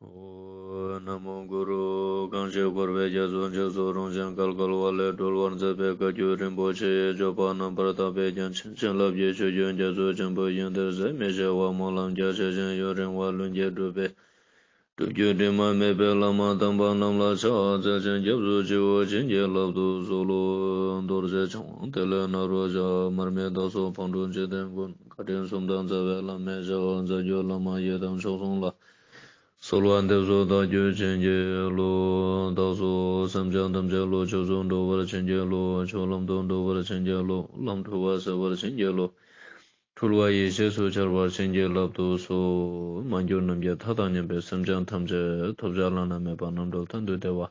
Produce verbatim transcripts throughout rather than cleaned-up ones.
ཨོ། ན་མོ་གུ་རུ། གང་ཞིག་འཁོར་བའི་རྒྱ་མཚོ་འཇིགས་སུ་རུང་ཞིང་བརྒལ་དཀའ་བ་ལས་སྒྲོལ་བར་མཛད་པའི་བཀའ་བརྒྱུད་རིན་པོ་ཆེའི་སྤྱོད་པ་རྣམ་པར་དག་པའི་རྒྱན་ཅན་བྱིན་རླབས་ཀྱི་ཆུ་རྒྱུན་རྒྱ་མཚོ་ཆེན་པོ་ཡོན་ཏན་ཟད་མི་ཤེས་པ་སྨོན་ལམ་རྒྱ་ཆེ་ཞིང་ཡུན་རིང་བ་ལྷུན་གྱིས་གྲུབ་པའི་སྒྲུབ་བརྒྱུད་དྲི་མ་མེད་པའི་བླ་མ་དམ་པ་རྣམས་ལ་ཕྱག་འཚལ་ཞིང་སྐྱབས་སུ་མཆིའོ། བྱིན་གྱིས་བརླབ་ཏུ་གསོལ་ལོ། རྡོ་རྗེ་འཆང་དབང་ཏེ་ལོ་ནཱ་རོ་ཞབས། མར་མི་དྭགས་པོ་ཕག་གྲུ་འཇིག་རྟེན་མགོན། བཀའ་དྲིན་གསུམ་ལྡན་རྩ་བའི་བླ་མའི་ཞབས། རྩ་བརྒྱུད་བླ་མ་ཡི་དམ་མཆོག་གསུམ་ལ། གསོལ་བ་འདེབས་སོ་བདག་རྒྱུད་བྱིན་གྱིས་རློབས། བདག་སོགས་སེམས་ཅན་ཐམས་ཅད་བློ་ཆོས་སུ་འགྲོ་བར་བྱིན་གྱིས་རློབས། ཆོས་ལམ་དུ་འགྲོ་བར་བྱིན་གྱིས་རློབས། ལམ་འཁྲུལ་བ་སེལ་བར་བྱིན་གྱིས་རློབས། འཁྲུལ་བ་ཡེ་ཤེས་སུ་འཆར་བར་བྱིན་གྱིས་བརླབ་ཏུ་གསོལ། མ་གྱུར་ནམ་མཁའི་མཐའ་དང་མཉམ་པའི་སེམས་ཅན་ཐམས་ཅད་ཐོབ་བྱ་བླ་ན་མེད་པ་རྣམ་གྲོལ་མཐར་ཐུག་བདེ་བ།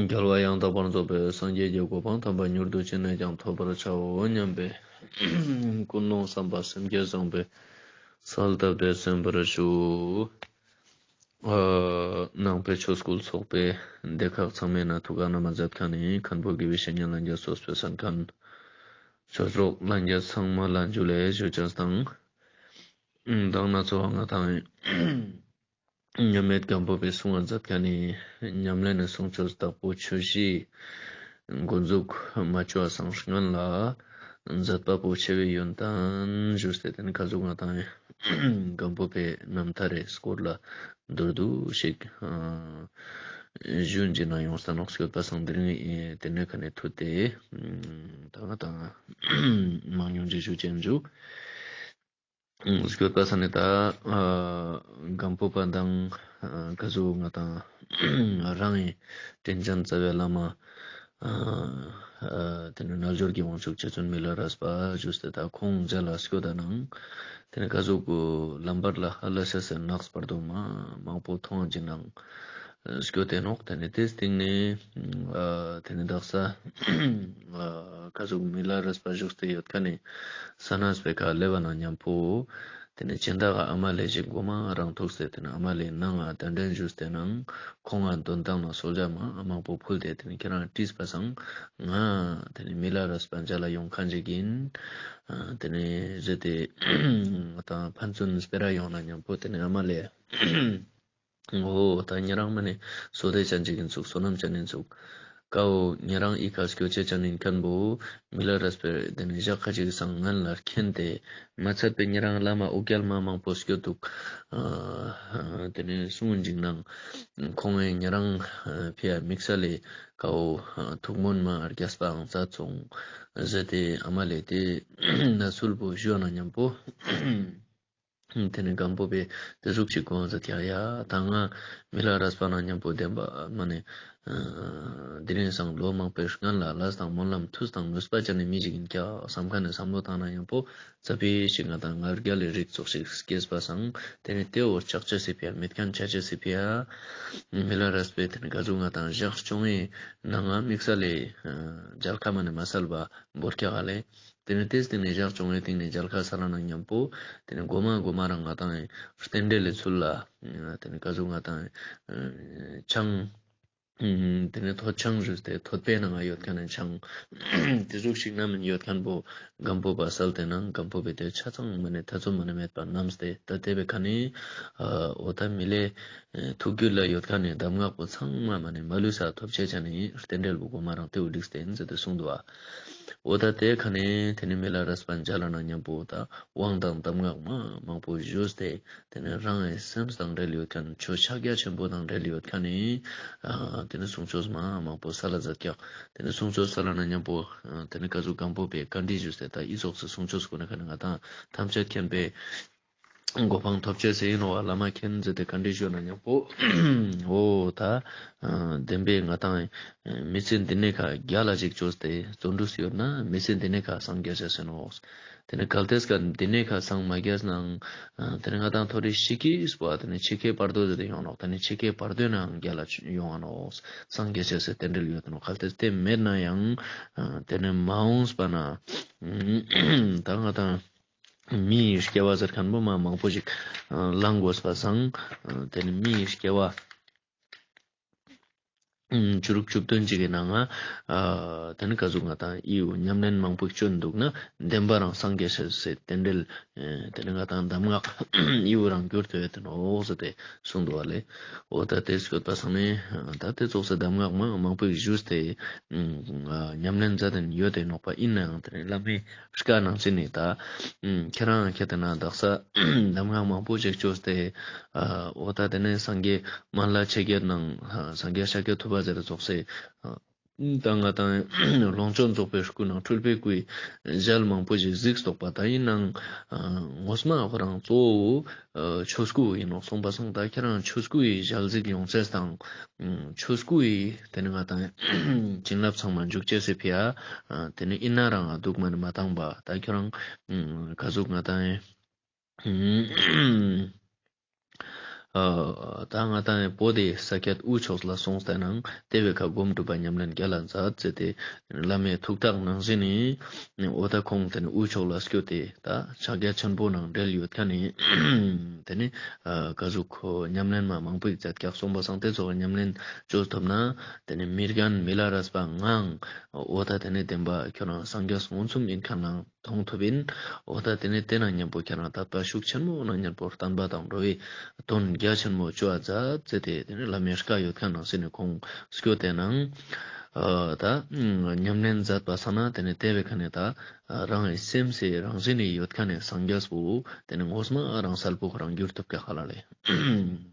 རྒྱལ་བ་ཡང་དག་པར་རྫོགས་པའི་སངས་རྒྱས་ཀྱི་གོ་འཕང་དམ་པ་མྱུར་དུ་ཅི་ནས་ཀྱང་ཐོབ་པར་བྱའོ་སྙམ་པའི་ཀུན་སློང་བསམ་པ་སེམས་བསྐྱེད་བཟང་པོས་གསལ་བཏབ་སྟེ་གསན་པར་ཞུ། ཨ། ནང་པའི་ཆོས་སྐུལ་ཚོགས་པའི་སྡེ་ཁག་ཚང་མའི་ནང་ཐུགས་ཁག་ན་མ་མཛད་མཁན་ནི་མཁན་པོ་དགེ་བའི་བཤེས་གཉེན་ལྷན་རྒྱས་གཙོས་པའི་གསན་མཁན་ཆོས་གྲོགས་ལྷན་རྒྱས་ཚང་མ་ལ་ཇུ་ལེ་ཞུ་ཅེས་དང་། མདང་ན་ཚོ་བ་ང་དང་མཉམ་མེད་སྒམ་པོ་པའི་གསུང་བ་མཛད་མཁན་ནི་ཉམས་ལེན་ནི་གསུང་ཆོས་དྭགས་པོ་ཆོས་བཞིའི་འགོ་འཛུགས་མ་བྱུང་བ་སང་སྔན་ལ་མཛད་པ་པོ་ཆེ་བའི་ཡོན་ཏན་ཞུས་ཏེ་དེ་ནི་ག་ཟུག་ང་དང་སྒམ་པོ་པའི་རྣམ་ཐར་རི་སྐོར་ལ་མདོར་བསྡུས་ཤིག་ཞུ་ཅེས་ན་ཡོང་ས་ནོག་སྐྱོད་པ་སང་དེ་རིང་དེ་ནས་ཁ་ནས་ཐུག་སྟེ་ད་ང་དང་མང་ཉུང་ཅིག་ཞུ་ཅེས་ཞུ། སྐྱོད་པ་ས་ནི་ད་ཨ་སྒམ་པོ་པ་དང་ཨ་ག་ཟུག་ང་དང་རང་ངི་དྲིན་ཅན་རྩ་བའི་བླ་མ་ཨ་ཨ་དེ་ནི་རྣལ་འབྱོར་གྱི་དབང་ཕྱུག་རྗེ་བཙུན་མི་ལ་རས་པ་ཞུས་ཏེ་ད་ཁོང་མཇལ་ལ་སྐྱོད་ད་ནང་དེ་ནི་ག་ཟུག་གུ་ལམ་བར་ལ་ཧ་ལ་ཤ་སེ་ནགས་བར་དུ་མ་མང་པོ་མཐོང་ཅིག་ནང་སྐྱོད་དེ་ནོག་དེ་ནི་དེ་སྟེང་ནས་ཨ་དེ་ནི་དག་ས་ཨ་ག་ཟུག་མི་ལ་རས་པ་བཞུགས་ཏེ་ཡོད་མཁན་ནི་ས་ནས་པེ་ཁ་ལེ་བ་ན་མཉམ་པོ་དེ་ནས་སྦྱིན་བདག་ག་ཨ་མ་ལེ་ཞིག་གོ་མ་རང་ཐུག་སྟེ་དེ་ནས་ཨ་མ་ལེ་ནང་ང་གདན་འདྲེན་ཞུས་ཏེ་ནང་ཁོང་ང་འདོན་ཐང་ན་གསོལ་ཇ་མ་མང་པོ་ཕུལ་ཏེ་དེ་ནས་ཁྱེད་རང་དྲིས་པ་སང་ང་དེ་ནས་མི་ལ་རས་པ་མཇལ་ལ་ཡོང་མཁན་ཞིག་ཡིན། ཨ་དེ་ནས་ཟེར་ཏེ་ང་དང་ཕན་ཚུན་སྤེ་ར་ཡོང་ན་མཉམ་པོ་དེ་ནས་ཨ་མ་ལེ། འོ་ད་ཉེ་རང་མ་ནི་བསོད་བདེ་ཅན་ཅིག་ཡིན་ཚུགས། བསོད་ནམས་ཅན་ཡིན་ཚུགས། ཀ་བོ་ཉེ་རང་ཨི་ཁ་སྐྱོད་ཅེས་ཅན་ཡིན་མཁན་བོ་མི་ལ་རས་པའི་དེ་ནི་ཞག་ཁ་ཅིག་སང་ངན་ལ་མཁྱེན་ཏེ་མ་ཚད་པའི་ཉེ་རང་བླ་མ་ཨོ་རྒྱལ་མ་མང་པོ་སྐྱོད་འདུག་ཨ་དེ་ནི་གསུང་ཅིག་ནང་ཁོང་ངི་ཉེ་རང་ཕི་ཡ་དམིགས་བསལ་ལི་ཀ་བོ་ཐུགས་སྨོན་མ་རྒྱས་པའང་མཛད་སོང་ཟེར་ཏེ་ཨ་མ་ལེ་དེ་ན་ཚུལ་བོ་ཞུ་ན་མཉམ་པོ། དེ་ནས་སྒམ་པོ་པས་དེ་ཟུག་ཅིག་དགོངས་ཟེར་ཀྱག་ཡ། ད་ང་མི་ལ་རས་པ་ན་མཉམ་པོ་བདེན་པ་མ་ནི་དེ་རིང་སང་ལོ་མང་པོའི་སྔན་ལ་ལས་དང་སྨོན་ལམ་ཐུགས་དང་ནུས་པ་ཅན་ནི་མི་ཞིག་ཡིན་ཀྱག་བསམ་མཁན་ནི་བསམ་བློ་བཏང་ན་མཉམ་པོ་ཙ་པིག་ཞིག་ང་དང་ང་རྒྱལ་ལི་རིགས་ཙོགས་ཤིག་སྐྱེས་པ་སང་དེ་ནི་དེ་བོ་ཆག་ཅེས་སི་ཕི་ཡ་མེད་མཁན་ཆ་ཅེས་སི་ཕི་ཡ་མི་ལ་རས་པའི་དེ་ནི་ག་ཟུག་ང་དང་ཞག་བཅོ་ལྔའི་ནང་ང་དམིགས་བསལ་ལི་མཇལ་ཁ་མ་ནི་མ་སལ་བ་བོར་ཀྱག་ལེ། དེ་ནས་དེ་སྟེང་ནས་ཞག་བཅོ་ལྔའི་སྟེང་ནས་མཇལ་ཁ་སལ་ན་མཉམ་པོ་དེ་ནས་གོ་མ་གོ་མ་རང་ང་དང་རྟེན་འབྲེལ་ལི་ཚུལ་ལ་དེ་ནས་ག་ཟུག་ང་དང་ཆང་དེ་ནས་ཐོད་ཆང་ཞུས་ཏེ་ཐོད་པའི་ནང་ང་ཡོད་མཁན་ནི་ཆང་དེ་ཟུག་ཞིག་ན་མིན་ཡོད་མཁན་བོ་སྒམ་པོ་པ་སལ་ཏེ་ནང་སྒམ་པོ་པས་དེ་ཆ་ཚང་མ་ནི་ཐ་ཚོམ་མ་ནི་མེད་པ་རྣམས་ཏེ་ད་དེ་བའི་ཁ་ནས་འོ་ད་མི་ལེ་ཐུགས་རྒྱུད་ལ་ཡོད་མཁན་ནི་གདམས་ངག་པོ་ཚང་མ་མ་ནི་མ་ལུས་ས་ཐོབ་ཅེས་ཅན་ནི་རྟེན་འབྲེལ་བོ་གོ་མ་རང་དེ་བོ་འགྲིག་སྟེ་ཡིན་ཟེར་ཏེ་གསུངས་འདུག་བ། འོ་ད་དེ་ཁ་ནས་དེ་ནི་མི་ལ་རས་པ་མཇལ་ན་མཉམ་པོ་ད་དབང་དང་གདམས་ངག་མ་མང་པོ་ཞུས་ཏེ་དེ་ནི་རང་ངི་སེམས་དང་འབྲེལ་ཡོད་མཁན་ཆོས་ཕྱག་རྒྱ་ཆེན་པོ་དང་འབྲེལ་ཡོད་མཁན་ནི་དེ་ནི་གསུང་ཆོས་མ་མང་པོ་སལ་ལ་མཛད་ཀྱག་དེ་ནི་གསུང་ཆོས་སལ་ན་མཉམ་པོ་དེ་ནི་ག་ཟུག་སྒམ་པོ་པས་བཀའ་འདྲི་ཞུས་ཏེ་ད་ཨི་ཙོགས་སི་གསུང་ཆོས་གོ་ནས་ཁ་ནས་ང་དང་ཐམས་ཅད་མཁྱེན་པའི་གོ་འཕང་ཐོབ་ཅེས་སི་ཡིན་ནོག་བ། བླ་མ་མཁྱེན་ཟེར་ཏེ་བཀའ་འདྲི་ཞུ་ན་མཉམ་པོ་འོ་ད་བདེན་པའི་ང་དང་མི་ཚེ་འདི་ནས་ཁ་རྒྱལ་ལ་ཅིག་བཅོས་ཏེ་བརྩོན་འགྲུས་ཡོད་ན་མི་ཚེ་འདི་ནས་ཁ་སངས་རྒྱས་ཅེས་ཡིན་ནོག་དེ་ནས་གལ་ཏེ་ཀ་འདི་ནས་ཁ་སངས་མ་རྒྱས་ནའང་དེ་ནས་ང་དང་ཐོ་རེ་ཤི་ཁེ་སྤོ་བ་དེ་ནས་འཆི་ཁའི་བར་དོ་ཟེར་ཏེ་ཡོང་ནོག་དེ་ནས་འཆི་ཁའི་བར་དོའི་ནང་རྒྱལ་ལ་ཡོང་ང་ནོག་སངས་རྒྱས་ཅེས་སི་རྟེན་འབྲེལ་ཡོད་ནོག་གལ་ཏེ་དེ་མེད་ན་ཡང་དེ་ནས་མ་འོངས་པ་ན་ད་ང་དང་མིའི་སྐྱེ་བ་ཟེར་མཁན་པོ་མ་མང་པོ་ཞིག་ཨ་བླང་དགོས་པ་སང་ཨ་དེ་ནི་མིའི་སྐྱེ་བ་ ཨུམ་བཅུ་དྲུག་བཅུ་བདུན་ཅིག་གི་ནང་ང་ཨ་ཏེ་ནེ་ག་ཟུག་ང་ཏང་འི་བོ་ཉམས་ལེན་མང་པོ་ཅོ་འདུག་ན་བདེན་པ་རང་སངས་རྒྱས་ཤེས་སི་རྟེན་འབྲེལ་ཨེ་ཏེ་ནེ་ང་ཏང་གདམས་ངག་འི་བོ་རང་འགྱུར་ཐུབ་ཡོད་དེ་ནོག་ཟེར་ཏེ་གསུངས་འདུག་པ་ལེ། འོ་ད་ཏེ་སྐྱོད་པ་སང་ནེ་ད་ཏེ་ཙོགས་སེ་གདམས་ངག་མ་མང་པོ་ཞིག་ཞུས་ཏེ་ཨ་ཉམས་ལེན་མཛད་དེ་ཡོད་དེ་ནོག་པ། ཨིན་ནའང་ཏེ་ནེ་བླ་མའི་བཀའ་ནང་བཞིན་ནི་ད་ཨ་ཁྱེད་རང་ཁྱེད་དེ་ན་དག་ས་གདམས་ངག་མང་པོ་ཞིག་ཅོས་ཏེ་ཨ་འོ་ད་ཏེ་ནེ་སངས་རྒྱས་མ་ལ་ཆེ་བརྒྱད་ནང་སངས་རྒྱས་ཤཱཀྱ་ཐུབ་པ་ཟེར་ཙོགས་སེ་ཨ་ད་ང་ཏང་ལོངས་སྤྱོད་རྫོགས་པའི་སྐུ་ནང་འཁྲུལ་པའི་སྐུའི་ཞལ་མང་པོ་ཞིག་གཟིགས་ཏོག་པ། ད་ཨིན་ནའང་ངོ་མ་ཁོ་རང་གཙོ་བོ་ཨ་ཆོས་སྐུ་ཨིན་ནོག་གསུངས་པ་སང་། ད་ཁྱེད་རང་ཆོས་སྐུའི་ཞལ་གཟིགས་ཡོང་ཅེས་དང་ཨ་ཆོས་སྐུའི་ཏེ་ནེ་ང་ཏང་བྱིན་རླབས་ཚང་མ་འཇུག་ཅེས་སི་ཕི་ཡ་ཨ་ཏེ་ནེ་ཨིན་ན་རང་ཨ་འདུག་མ་ནེ་མ་བཏང་པ། ད་ཁྱེད་རང་ཨ་ག་ཟུག་ང་ཏང་ཨ་ད་ང་ཏང་བོད་དི་ས་ཀྱད་དབུས་ཕྱོགས་ལ་སོང་སྟེ་ནང་ཏེ་བོའི་ཁ་སྒོམ་སྒྲུབ་པ་ཉམས་ལེན་རྒྱ་ལ་མཛད་ཟེར་ཏེ་བླ་མའི་ཐུགས་ཐག་ནང་བཞིན་ནི་འོ་ད་ཁོང་ཏེ་ནེ་དབུས་ཕྱོགས་ལ་སྐྱོད་དེ་ད་ཕྱག་རྒྱ་ཆེན་པོ་ནང་འབྲེལ་ཡོད་ཁན་ནི་ཏེ་ནེ་ཨ་ག་ཟུག་ཁོ་ཉམས་ལེན་མ་མང་པོ་ཞིག་མཛད་ཀྱག་གསུངས་པ་སང་། ཏེ་ཙོགས་ཉམས་ལེན་ཅོ་ཐུབ་ན་ཏེ་ནེ་མི་རྒན་མི་ལ་རས་པ་ངའང་འོ་ད་ཏེ་ནེ་བདེན་པ་ཁྱོད་རང་སངས་རྒྱས་མངོན་སུམ་ཨིན་ཁན་ནང་མཐོང་ཐུབ་ཨིན། འོ་ད་ཏེ་ནེ་ཏེ་ནང་མཉམ་པོ་ཁྱེད་རང་དད་པ་ཤུགས་ཆེན་མོ་ནང་མཉམ་པོ་བསྟན་པ་དང་འགྲོ་བའི་དོན་རྒྱ་ཆེན་མོ་ཅོ་བ་མཛད་ཟེར་ཏེ་ཏེ་ནེ་བླ་མའི་བཀའ་ཡོད་ཁན་ནང་བཞིན་ནི་ཁོང་སྐྱོད་དེ་ནང་ཨ་ད་ཉམས་ལེན་མཛད་པ་སང་ན་ཏེ་ནེ་ཏེ་བོའི་ཁ་ནེ་ད་རང་གི་སེམས་སི་རང་བཞིན་ནི་ཡོད་ཁན་ནི་སངས་རྒྱས་པོ་ཏེ་ནེ་ངོ་མ་རང་གསལ་པོ་ཁོ་རང་འགྱུར་ཐུབ་ཀྱག་ཧ་ལ་ལེ།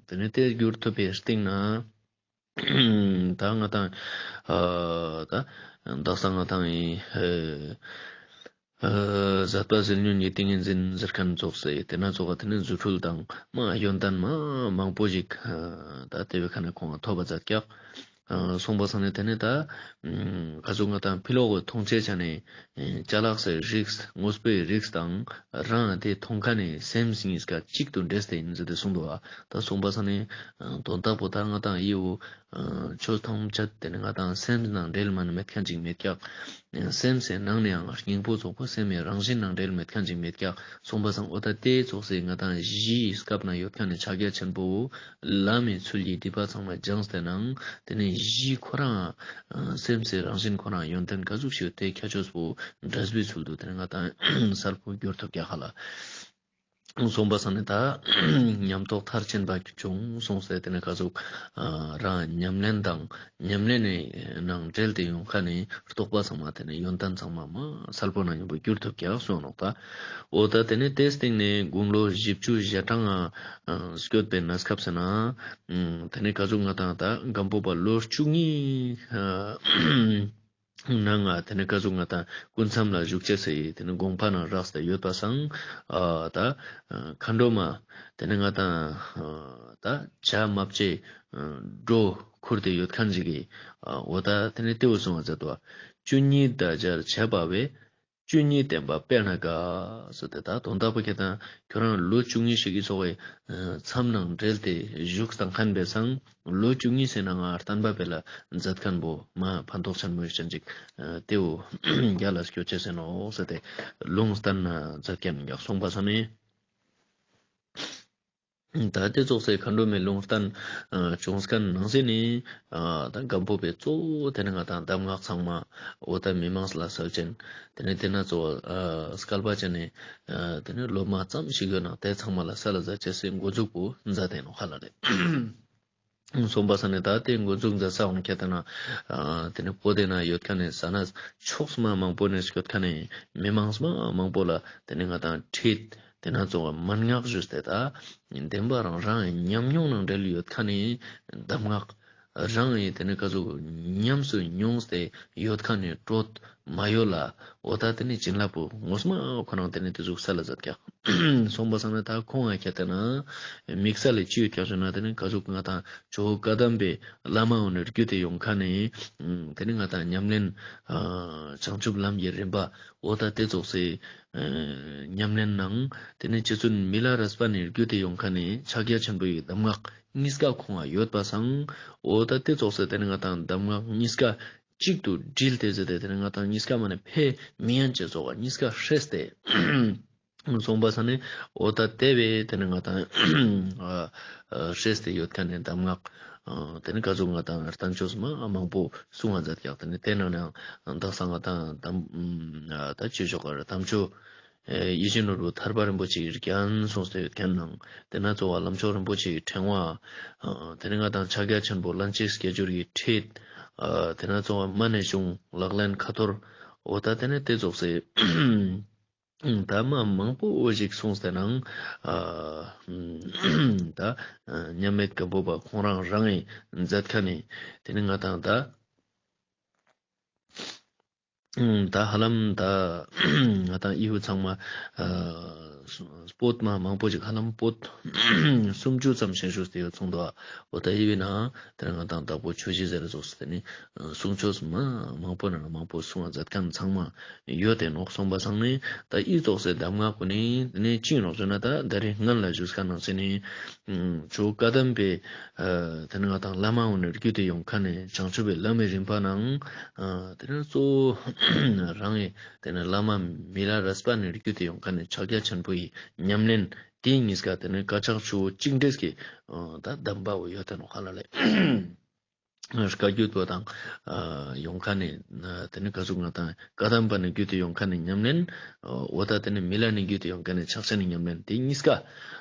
ཏེ་ནེ་ཏེ་འགྱུར་ཐུབ་པའི་སྟེང་ན་ད་ང་ཏང་ཨ་ད་དག་ས་ང་ཏང་ཨི་ཨ་ཟབ་པ་ཟིལ་གནོན་གྱི་ཏིང་ངེ་འཛིན་ཟེར་ཁན་ཙོགས་སེ་ཏེ་ན་ཙོགས་ཏེ་ནེ་རྫུ་འཕྲུལ་དང་མ་ཡོན་ཏན་མ་མང་པོ་ཞིག་ཨ་ད་ཏེ་བོའི་ཁ་ནེ་ཁོང་ཐོབ་པ་མཛད་ཀྱག། ཨ་གསུངས་པ་སང་ནེ་ཏེ་ནེ་ད་ཨ་ག་ཟུག་ང་ཏང་ཕི་ལོག་གི་མཐོང་ཅེས་ཆ་ནེ་ཨ་ཅ་ལག་སི་རིགས་དངོས་པོའི་རིགས་དང་རང་ཏེ་མཐོང་ཁན་ནི་སེམས་གཉིས་ཀ་གཅིག་ཏུ་འདྲེས་ཏེ་ཨིན་ཟེར་ཏེ་གསུངས་འདུག་པ། ད་གསུངས་པ་སང་ནེ་ཨ་དོན་དག་པོ་ད་ང་ཏང་འི་བོ་ཨ་ཆོས་ཐམས་ཅད་ཏེ་ནེ་ང་ཏང་སེམས་ནང་འབྲེལ་མ་ནེ་མེད་ཁན་ཅིག་མེད་ཀྱག། སེམས་སི་ནང་ནེ་ཡང་སྙིང་པོ་ཙོགས་པོ་སེམས་སི་རང་བཞིན་ནང་འབྲེལ་མེད་ཁན་ཅིག་མེད་ཀྱག་གསུངས་པ་སང་། འོ་ད་ཏེ་ཙོགས་སེ་ང་ཏང་གཞིའི་སྐབས་ན་ཡོད་ཁན་ནི་ཕྱག་རྒྱ་ཆེན་པོ་བོ་ལམ་མི་ཚུལ་གྱི་སྒྲིབ་པ་ཚང་མ་སྦྱངས་ཏེ་ནང་ཏེ་ནེ་གཞི་ཁོ་རང་ཨ་སེམས་སི་རང་བཞིན་ཁོ་རང་ཡོན་ཏན་ག་ཟུག་ཞིག་ཡོད་ཏེ་ཁྱད་ཆོས་པོ་འབྲས་བུའི་ཚུལ་དུ་ཏེ་ནེ་ང་ཏང་གསལ་པོ་འགྱུར་ཐུབ་ཀྱག་ཧ་ལ། གསུངས་པ་སང་ནེ་ད་ཉམས་རྟོགས་མཐར་ཕྱིན་པ་བྱུང་གསུངས་ཏེ་ཏེ་ནེ་ག་ཟུག་ཨ་རང་ཉམས་ལེན་དང་ཉམས་ལེན་ནི་ནང་འབྲེལ་ཏེ་ཡོང་ཁན་ནི་རྟོགས་པ་ཚང་མ་ཏེ་ནེ་ཡོན་ཏན་ཚང་མ་མ་གསལ་པོ་ནང་མཉམ་པོ་འགྱུར་ཐུབ་ཀྱག་གསུངས་ནོག་ད། འོ་ད་ཏེ་ནེ་ཏེའི་སྟེང་ནེ་དགུང་ལོ་བཞི་བཅུ་ཞེ་གྲངས་ཨ་སྐྱོད་པའི་གནས་སྐབས་སི་ནང་ཏེ་ནེ་ག་ཟུག་ང་ཏང་ད་སྒམ་པོ་པ་ལོ་བཅུ་གཉིས་ཨ་ནང་ང་ཏེ་ནེ་ག་ཟུག་ང་ཏང་སྐུ་མཚམས་ལ་བཞུགས་ཅེས་སི་ཏེ་ནེ་དགོངས་པ་ནང་རགས་ཏེ་ཡོད་པ་སང་ཨ་ད་ཨ་མཁའ་འགྲོ་མ་ཏེ་ནེ་ང་ཏང་ཨ་ད་བྱ་མ་བྱེད་ཨ་འགྲོ་ཁུར་ཏེ་ཡོད་ཁན་ཅིག་གི་ཨ་འོ་ད་ཏེ་ནེ་ཏེ་བོ་གསུངས་པ་མཛད་དོ། བཅུ་གཉིས་ཟླ་བརྒྱར་བྱས་པ་བས། བཅུ་གཉིས་བསྟན་པ་དཔེར་ན་དགའ། ཟེར་ཏེ་ད་དོན་དག་པོ་ཁྱེད་དང་ཁྱོད་རང་ལོ་བཅུ་གཉིས་ཤིག་གི་ཚོགས་པའི་མཚམས་ནང་འབྲེལ་ཏེ་བཞུགས་སྟངས་ཁན་པའི་སང་ལོ་བཅུ་གཉིས་སི་ནང་ང་བསྟན་པ་བེ་ལ་མཛད་ཁན་པོ་མ་ཕན་ཐོགས་ཆེན་མོ་ཞིག་ཅན་ཅིག་ཏེ་བོ་རྒྱ་ལ་སྐྱོད་ཅེས་ཨིན་ནོག་ཟེར་ཏེ་ལུང་བསྟན་ན་མཛད་ཁན་ཡང་གསུངས་པ་སང་ནེ། ད་ཏེ་ཙོགས་སེ་མཁའ་འགྲོ་མའི་ལུང་བསྟན་ཨ་བྱུང་ཁན་ནང་བཞིན་ནི་ཨ་ད་སྒམ་པོ་པའི་གཙོ་བོ་ཏེ་ནེ་ང་ཏང་གདམས་ངག་ཚང་མ་འོ་ད་མི་མང་ལ་སལ་ཅན། ཏེ་ནེ་ཏེ་ན་གཙོ་བོ་ཨ་སྐལ་པ་ཅན་ནི་ཨ་ཏེ་ནེ་སློབ་མ་ཙམ་ཞིག་ཡོད་ན་ཏེ་ཚང་མ་ལ་སལ་ལ་མཛད་ཅེས་སི་འགོ་འཛུགས་པོ་མཛད་དེ་ནོག་ཧ་ལ་རེད། གསུངས་པ་སང་ནེ་ད་ཏེ་འགོ་འཛུགས་མཛད་ས་འོང་ཁྱེད་དེ་ན་ཨ་ཏེ་ནེ་བོད་དི་ནང་ཡོད་ཁན་ནི་ས་གནས་ཕྱོགས་མ་མང་པོ་ནེ་སྐྱོད་ཁན་ནི་མི་མང་མ་མང་པོ་ལ་ཏེ་ནེ་ང་ཏང་ཁྲིད། ཏེ་ན་གཙོ་བོ་མན་ངག་ཞུས་ཏེ་ད་བདེན་པ་རང་རང་ཉམས་མྱོང་ནང་འབྲེལ་ཡོད་ཁན་ནི་གདམས་ངག་རང་ཡིན་ཏེ་ནེ་ག་ཟུག་ཉམས་སུ་མྱོང་སྟེ་ཡོད་ཁན་ནི་གྲོགས་མ་ཡོད་ལ་འོ་ད་ཏེ་ནེ་བྱིན་རླབས་པོ་ངོ་མ་ཁོ་རང་ཏེ་ནེ་ཏེ་ཟུག་སལ་ལ་མཛད་ཀྱག། གསུངས་པ་སང་ནེ་ད་ཁོང་ང་ཁྱེད་དེ་ན་དམིགས་བསལ་ལ་ཅི་ཡོད་ཀྱག་ཞུ་ན་ཏེ་ནེ་ག་ཟུག་ང་ཏང་ཇོ་བོ་བཀའ་གདམས་པའི་བླ་མ་འོ་ནེ་བརྒྱུད་དེ་ཡོང་ཁན་ནི་ཏེ་ནེ་ང་ཏང་ཉམས་ལེན་ཨ་བྱང་ཆུབ་ལམ་གྱི་རིམ་པ་འོ་ད་ཏེ་ཙོགས་སེ་ཨ་ཉམས་ལེན་ནང་ཏེ་ནེ་རྗེ་བཙུན་མི་ལ་རས་པ་ནེ་བརྒྱུད་དེ་ཡོང་ཁན་ནི་ཕྱག་རྒྱ་ཆེན་པོའི་གདམས་ངག་གཉིས་ཀ་ཁོང་ང་ཡོད་པ་སང་འོ་ད་ཏེ་ཙོགས་སེ་ཏེ་ནེ་ང་ཏང་གདམས་ངག་གཉིས་ཀ་གཅིག་ཏུ་དྲིལ་ཏེ་ཟེར་ཏེ་ཏེ་ནེ་ང་ཏང་གཉིས་ཀ་མ་ནེ་ཕེ་མི་ཡན་ཅེས་ཙོགས་གཉིས་ཀ་ཧྲེས་ཏེ་ སོང་པ་སང་ནི་འོ་ད་དེ་བས་དེ་ནི་ང་ཏང་ཨ་ཨ་སྲེས་ཏེ་ཡོད་ཁན་ནི་གདམས་ངག་ཨ་དེ་ནི་ག་ཟུག་ང་ཏང་བསྟན་བཅོས་མ་མང་པོ་གསུང་བ་མཛད་ཀྱག། དེ་ནི་དེ་ནང་ནའང་དག་ས་ང་ཏང་དམ་ཨ་ད་ཅི་ཞོག་ག་ར་དམ་ཆོས་ཡིད་བཞིན་ནོར་བུ་ཐར་པ་རིན་པོ་ཆེའི་རྒྱན་གསུངས་ཏེ་ཡོད་ཁན་ནང་དེ་ན་གཙོ་བོ་ལམ་མཆོག་རིན་པོ་ཆེའི་ཕྲེང་བ། ཨ་དེ་ནི་ང་ཏང་ཕྱག་རྒྱ་ཆེན་པོ་ལྷན་ཅིག་སྐྱེས་སྦྱོར་གྱི་ཁྲིད། ཨ་དེ་ན་གཙོ་བོ་སྨན་ནི་གཞུང་ལག་ལེན་ཁ་ཐོར། འོ་ད་དེ་ནི་དེ་ཙོགས་སེ་ད་མ་མང་པོ་ཞིག་གསུངས་ཏེ་ནང་ཨ་ད་མཉམ་མེད་སྒམ་པོ་པ་ཁོང་རང་རང་ངི་མཛད་ཁན་ནི་དེ་ནི་ང་ཏང་ད་ད་ཧ་ལམ་ད་ང་ཏང་ཨི་བོ་ཚང་མ་ཨ་པོད་མ་མང་པོ་ཞིག་ཧ་ལམ་པོད་སུམ་ཅུ་ཙམ་ཞིག་ཞུས་ཏེ་ཡོད་སོང་དོ། འོ་ད་ཨི་བོའི་ནང་དེ་ནི་ང་ཏང་དྭགས་པོ་ཆོས་རྗེ་ཟེར་ཙོགས་སེ་དེ་ནི་གསུང་ཆོས་མ་མང་པོ་ནང་མང་པོ་གསུང་བ་མཛད་ཁན་ཚང་མ་ཡོད་དེ་ནོག། སོང་པ་སང་ནི་ད་ཨི་ཙོགས་སེ་གདམས་ངག་གུན་ནི་དེ་ནི་ཅི་ནོག་ཟེར་ན་ད་ད་རེས་སྔན་ལ་ཞུས་ཁན་ནང་ཟེར་ནི་ཨ་ཇོ་བཀའ་གདམས་པའི་ཨ་དེ་ནི་ང་ཏང་བླ་མ་འོ་ནི་བརྒྱུད་དེ་ཡོང་ཁན་ནི་བྱང་ཆུབ་པའི་ལམ་མི་རིམ་པ་ནང་ཨ་དེ་ནི་གཙོ་བོ་རང་ངི་དེ་ནི་བླ་མ་མི་ལ་རས་པ་ནི་བརྒྱུད་དེ་ཡོང་ཁན་ནི་ཕྱག་རྒྱ་ཆེན་པོའི་ཉམས་ལེན་དེ་གཉིས་ཀ་དེ་ནི་དཀར་ཆག་ཆུ་བོ་གཅིག་འདྲེས་ཀྱི་ཨ་ད་གདམས་པ་བོ་ཡོད་དེ་ནོག་ཧ་ལ་ལེ། བཀའ་བརྒྱུད་པོ་དང་ཨ་ཡོང་ཁན་ནི་ཨ་དེ་ནི་ག་ཟུག་ང་ཏང་བཀའ་གདམས་པ་ནི་བརྒྱུད་དེ་ཡོང་ཁན་ནི་ཉམས་ལེན། འོ་ད་དེ་ནི་མི་ལ་ནི་བརྒྱུད་དེ་ཡོང་ཁན་ནི་ཕྱག་ཆེན་ནི་ཉམས་ལེན་དེ་གཉིས་ཀ་ཨ་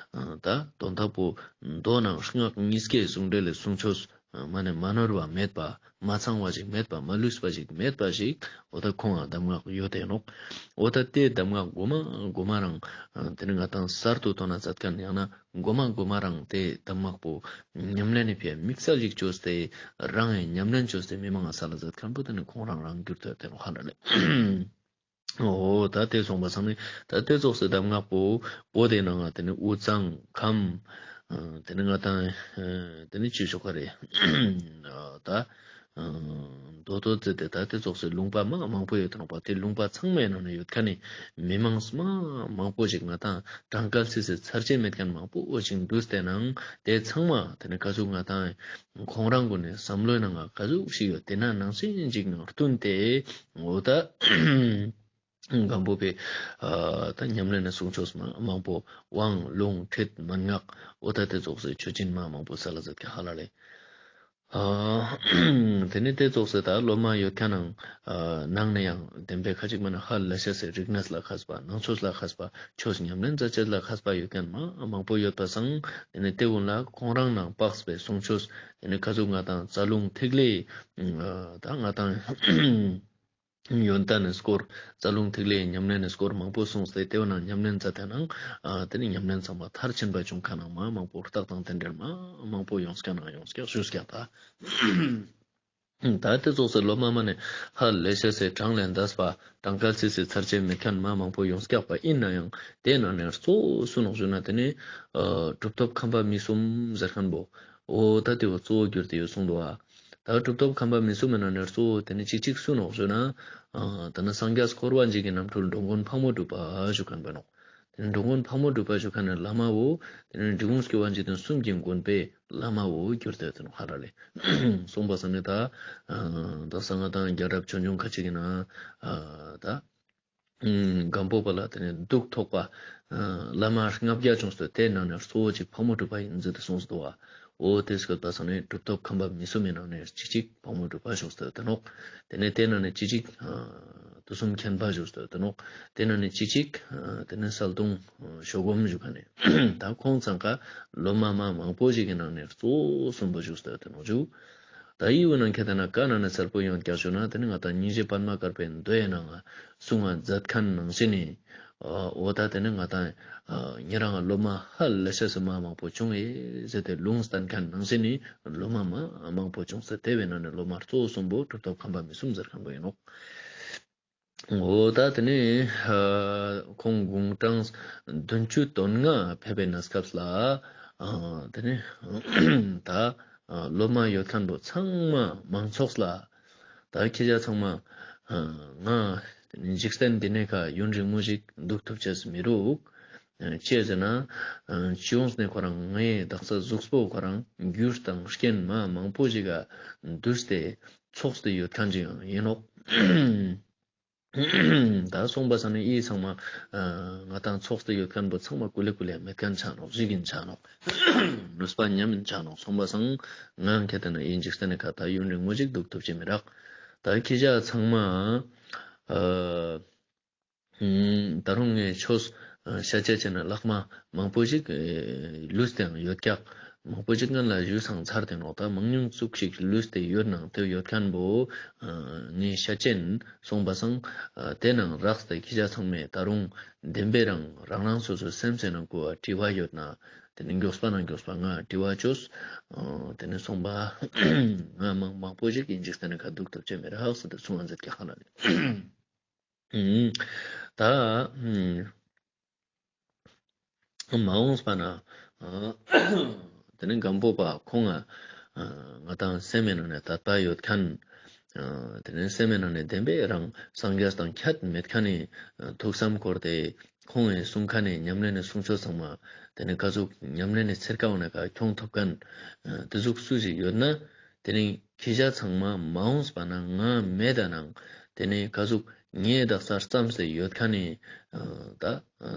ད་དོན་དག་པོ་མདོ་ནང་སྔགས་གཉིས་ཀའི་གསུང་འགྲེལ་ལས་གསུང་ཆོས་མ་ནེ་མ་ནོར་བ་མེད་པ་མ་ཚང་བ་ཞིག་མེད་པ་མ་ལུས་པ་ཞིག་མེད་པ་ཞིག་འོ་ད་ཁོང་ང་གདམས་ངག་ཡོད་དེ་ནོག། འོ་ད་དེ་གདམས་ངག་གོ་མ་གོ་མ་རང་ཨ་དེ་ནི་ང་ཏང་གསར་དུ་ཐོན་ན་མཛད་ཁན་ཡང་ན་གོ་མ་གོ་མ་རང་དེ་གདམས་ངག་པོ་ཉམས་ལེན་ནི་ཕི་དམིགས་བསལ་ཞིག་བཅོས་ཏེ་རང་ངི་ཉམས་ལེན་བཅོས་ཏེ་མི་མང་ང་སལ་ལ་མཛད་ཁན་པོ་དེ་ནི་ཁོང་རང་རང་གྱུར་ཏེ་དེ་ནོག་ཧ་ལ་ལེ། འོ་ད་དེ་སོང་པ་སང་ནི་ད་དེ་ཙོགས་སེ་གདམས་ངག་པོ་བོད་དེ་ནང་ང་དེ་ནི་དབུས་གཙང་ཁམས་ཨ་དེ་ནི་ང་ཏང་ཨ་དེ་ནི་ཅི་ཞོག་ག་རེ་ཨ་ད་ཨ་མདོ་སྟོད་རྩེ་དེ་ད་དེ་ཙོགས་སེ་ལུང་པ་མ་མང་པོ་ཡོད་དེ་ནོག་པ། དེ་ལུང་པ་ཚང་མའི་ནང་ན་ཡོད་ཁན་ནི་མི་མང་མ་མང་པོ་ཞིག་ང་ཏང་གྲངས་ཀ་སི་སི་ཚར་ཅེས་མེད་ཁན་མང་པོ་ཞིག་འདུས་ཏེ་ནང་དེ་ཚང་མ་དེ་ནི་ག་ཟུག་ང་ཏང་ཁོང་རང་གུན་ནི་བསམ་བློའི་ནང་ང་ག་ཟུག་ཞིག་ཡོད་དེ་ན་ནང་བཞིན་ཅིག་ནང་བསྟུན་ཏེ་འོ་ད་སྒམ་པོ་པའི་ཨ་ད་ཉམས་ལེན་ནི་གསུང་ཆོས་མ་མང་པོ་དབང་ལུང་ཁྲིད་མན་ངག་འོ་ད་དེ་ཙོགས་སེ་ཆོས་སྦྱིན་མ་མང་པོ་སལ་ལ་མཛད་ཁན་ཧ་ལ་ལེ། ཨ་དེ་ནི་དེ་ཙོགས་སེ་ད་སློབ་མ་ཡོད་ཁན་ནང་ཨ་ནང་ནེ་ཡང་བདེན་པའི་ཁ་ཅིག་མ་ན་ཧ་ལས་ཤེས་སི་རིག་གནས་ལ་མཁས་པ་ནང་ཆོས་ལ་མཁས་པ་ཆོས་ཉམས་ལེན་མཛད་ཅེས་ལ་མཁས་པ་ཡོད་ཁན་མ་མང་པོ་ཡོད་པ་སང་དེ་ནི་དེ་གུན་ལ་ཁོང་རང་ནང་དཔགས་པའི་གསུང་ཆོས་དེ་ནི་ག་ཟུག་ང་ཏང་རྩ་རླུང་ཐིག་ལེ་ཨ་ད་ང་ཏང་ཡོན་ཏན་ནི་སྐོར་རྩ་རླུང་ཐིག་ལེའི་ཉམས་ལེན་ནི་སྐོར་མང་པོ་གསུངས་ཏེ་དེ་བོ་ནང་ཉམས་ལེན་མཛད་དེ་ནང་ཨ་དེ་ནི་ཉམས་ལེན་ཚང་མ་མཐར་ཕྱིན་པ་བྱུང་ཁན་ནང་མ་མང་པོ་རྟགས་དང་རྟེན་འབྲེལ་མ་མང་པོ་ཡོངས་ཀྱག་ནང་ཡོངས་ཀྱག་ཞུས་ཀྱག་ད། ད་དེ་ཙོགས་སེ་སློབ་མ་མ་ནེ་ཧ་ལས་ཤེས་སི་གྲངས་ལས་འདས་པ་གྲངས་ཀ་སི་སི་ཚར་ཅེས་མེད་ཁན་མ་མང་པོ་ཡོངས་ཀྱག་པ་ཨིན་ན་ཡང་དེ་ནང་ནེ་གཙོ་བོ་སུ་ནོག་ཞུ་ན་དེ་ནི་ཨ་གྲུབ་ཐོབ་ཁམས་པ་མི་གསུམ་ཟེར་ཁན་བོ་འོ་ད་དེ་བོ་གཙོ་བོ་གྱུར་ཏེ་ཡོད་སོང་དོ་ཨ། ད་གྲུབ་ཐོབ་ཁམས་པ་མི་གསུམ་མི་ནང་ནེ་གཙོ་བོ་དེ་ནི་གཅིག་གཅིག་སུ་ནོག་ཞུ་ན། ཨ་ད་ནི་སངས་རྒྱས་འཁོར་བ་འཇིག་གི་རྣམ་འཕྲུལ་འགྲོ་མགོན་ཕག་མོ་གྲུ་པ་ཞུ་ཁན་བོ་ནོག། དེ་ནི་འགྲོ་མགོན་ཕག་མོ་གྲུ་པ་ཞུ་ཁན་ནི་བླ་མ་བོ་དེ་ནི་འབྲི་གུང་སྐྱོབ་པ་འཇིག་རྟེན་གསུམ་གྱི་མགོན་པོའི་བླ་མ་བོ་གྱུར་ཏེ་ཡོད་དེ་ནོག་ཧ་ལ་ལེ། སོང་པ་སང་ནི་ད་ཨ་ད་གསང་སྔགས་དང་རྒྱལ་རབས་ཆོས་འབྱུང་ཁ་ཅིག་གི་ནང་ཨ་ད་སྒམ་པོ་པ་ལ་དེ་ནི་གདུགས་ཐོགས་པ་ཨ་བླ་མ་ལྔ་བརྒྱ་བྱུང་སྟེ་དེ་ནང་ནེ་གཙོ་བོ་ཅིག་ཕག་མོ་གྲུ་པ་ཨིན་ཟེར་ཏེ་གསུངས་སོ་དོ་བ། འོ་དེ་སྐབས་པ་སང་ནི་གྲུབ་ཐོབ་ཁམས་པ་མི་གསུམ་མི་ནང་ནེ་གཅིག་གཅིག་ཕག་མོ་གྲུ་པ་བྱུང་སྟེ་ཡོད་དེ་ནོག། དེ་ནེ་དེ་ནང་ནེ་གཅིག་གཅིག་ཨ་དུས་གསུམ་མཁྱེན་པ་བྱུང་སྟེ་ཡོད་དེ་ནོག། དེ་ནང་ནེ་གཅིག་གཅིག་ཨ་དེ་ནི་གསལ་སྟོང་ཨ་ཞལ་སྒོམ་ཞུ་ཁན་ནི་ད་ཁོང་ཚང་ཀ་སློབ་མ་མ་མང་པོ་ཞིག་གི་ནང་ནེ་གཙོ་བོ་གསུམ་པོ་བྱུང་སྟེ་ཡོད་དེ་ནོག་ཞུ། ད་ཨི་བོ་ནང་ཁྱེད་ད་ན་ཀ་ནང་ནེ་གསལ་པོ་ཡོང་ཀྱག་ཞུ་ན་དེ་ནི་ང་ཏང་སྙིང་རྗེ་པདྨ་དཀར་པོའི་མདོའི་ནང་ང་གསུང་བ་མཛད་ཁན་ནང་བཞིན་ནི་འོ་ད་དེ་ནི་ང་ཏང་ཨ་ཉེ་རང་སློབ་མ་ཧ་ལས་ཤེས་སི་མ་མང་པོ་བྱུང་ངེ་ཟེར་ཏེ་ལུང་བསྟན་ཁན་ནང་བཞིན་ནི་སློབ་མ་མ་མང་པོ་བྱུང་སྟེ་དེ་བོའི་ནང་ནེ་སློབ་མ་གཙོ་བོ་གསུམ་པོ་གྲུབ་ཐོབ་ཁམས་པ་མི་གསུམ་ཟེར་ཁན་བོ་ཨིན་ནོག། འོ་ད་དེ་ནི་ཨ་ཁོང་དགུང་གྲངས་བདུན་ཅུ་དོན་ལྔ་ཕེབས་པའི་གནས་སྐབས་ལ་ཨ་དེ་ནི་ད་ཨ་སློབ་མ་ཡོད་ཁན་བོ་ཚང་མ་མང་ཚོགས་ལ་ད་ཁྱེད་ཅག་ཚང་མ་ཨ་ང་འཇིག་རྟེན་འདི་ནེ་ཁ་ཡུན་རིང་མོ་ཞིག་འདུག་ཐུབ་ཅེས་མི་རུག། ཨ་ཅི་ཟེར་ན་ཨ་ཅི་ཡོངས་ནེ་ཁོ་རང་ངའི་དག་ས་གཟུགས་པོ་ཁོ་རང་རྒྱུ་དང་རྐྱེན་མ་མང་པོ་ཞིག་ག་འདུས་ཏེ་ཚོགས་ཏེ་ཡོད་ཁན་ཅིག་ཡང་ཨིན་ནོག། ད་སོང་པ་སང་ནི་ཨི་ཚང་མ་ང་དང་ཚོགས་ཏེ་ཡོད་ཁན་པོ་ཚང་མ་ཀུ་ལེ་ཀུ་ལེ་མེད་ཁན་ཆ་ནོག་ཞིག་ཨིན་ཆ་ནོག་ནུས་པ་ཉམས་ཨིན་ཆ་ནོག་སོང་པ་སང་ང་ཁེ་ཏེ་ན་ཨི་འཇིག་རྟེན་ནི་ཁ་ད་ཡུན་རིང་མོ་ཞིག་དུག་ཐུབ་ཅེས་མི་རག་ད་ཁྱེ་ཞ་ཚང་མ་ཨ་ད་རུང་ངས་ཆོས་ཤད་ཅེས་ཅེ་ན་ལྷག་མ་མང་པོ་ཞིག་ལུས་ཏེའང་ཡོད་ཀྱག་མང་པོ་ཞིག་ང་ལ་ཞུས་སང་ཚར་ཏེ་ནོག་ད་མང་ཉུང་ཙུག་ཞིག་ལུས་ཏེ་ཡོད་ནང་ཏེ་ཡོད་ཁན་པོ་ངས་ཤད་ཅེན་སོང་པ་སང་ཏེ་ནང་རགས་ཏེ་ཁྱེ་ཞ་ཚང་མས་ད་རུང་བདེན་པའི་རང་རང་རང་སོ་སོའི་སེམས་སི་ནང་གོ་བ་དྲི་བ་ཡོད་ན་ཏེ་ནི་མགྱོགས་པ་ནང་མགྱོགས་པ་ང་དྲི་བ་ཅོས། ཏེ་ནི་སོང་པ་ང་མང་མང་པོ་ཞིག་ཨིན་འཇིག་རྟེན་ནི་ཁ་དུག་ཐུབ་ཅེས་མི་རག་ཟེར་ཏེ་གསུང་ང་མཛད་ཀྱག་ཧ་ན་ལེ། ད་མ་འོངས་པ་ན་ཏེ་ནི་སྒམ་པོ་པ་ཁོང་ང་ང་དང་སེམས་མེད་ནང་ནས་དད་པ་ཡོད་ཁན། ཏེ་ནི་སེམས་མེད་ནང་ནས་བདེན་པའི་རང་སངས་རྒྱས་དང་ཁྱད་མེད་ཁན་ནི་ཐུགས་བསམ་ཁོར་ཏེ་ཁོང་ངི་གསུང་ཁན་ནི་ཉམས་ལེན་ནི་གསུང་ཆོས་ཚང་མ་ཏེ་ནི་ཀ་ཟུག་ཉམས་ལེན་ནི་ཚེར་ཀ་འོ་ན་ཀ་ཁྱོང་ཐུབ་ཁན་ཏེ་ཟུག་སུ་ཞིག་ཡོད་ན་ཏེ་ནི་ཁྱེ་ཞ་ཚང་མ་མ་འོངས་པ་ན་ང་མེད་ད་ནང་ཏེ་ནི་ཀ་ཟུག་ངའི་དག་ས་ཙམ་སེ་ཡོད་ཁན་ནི་ད་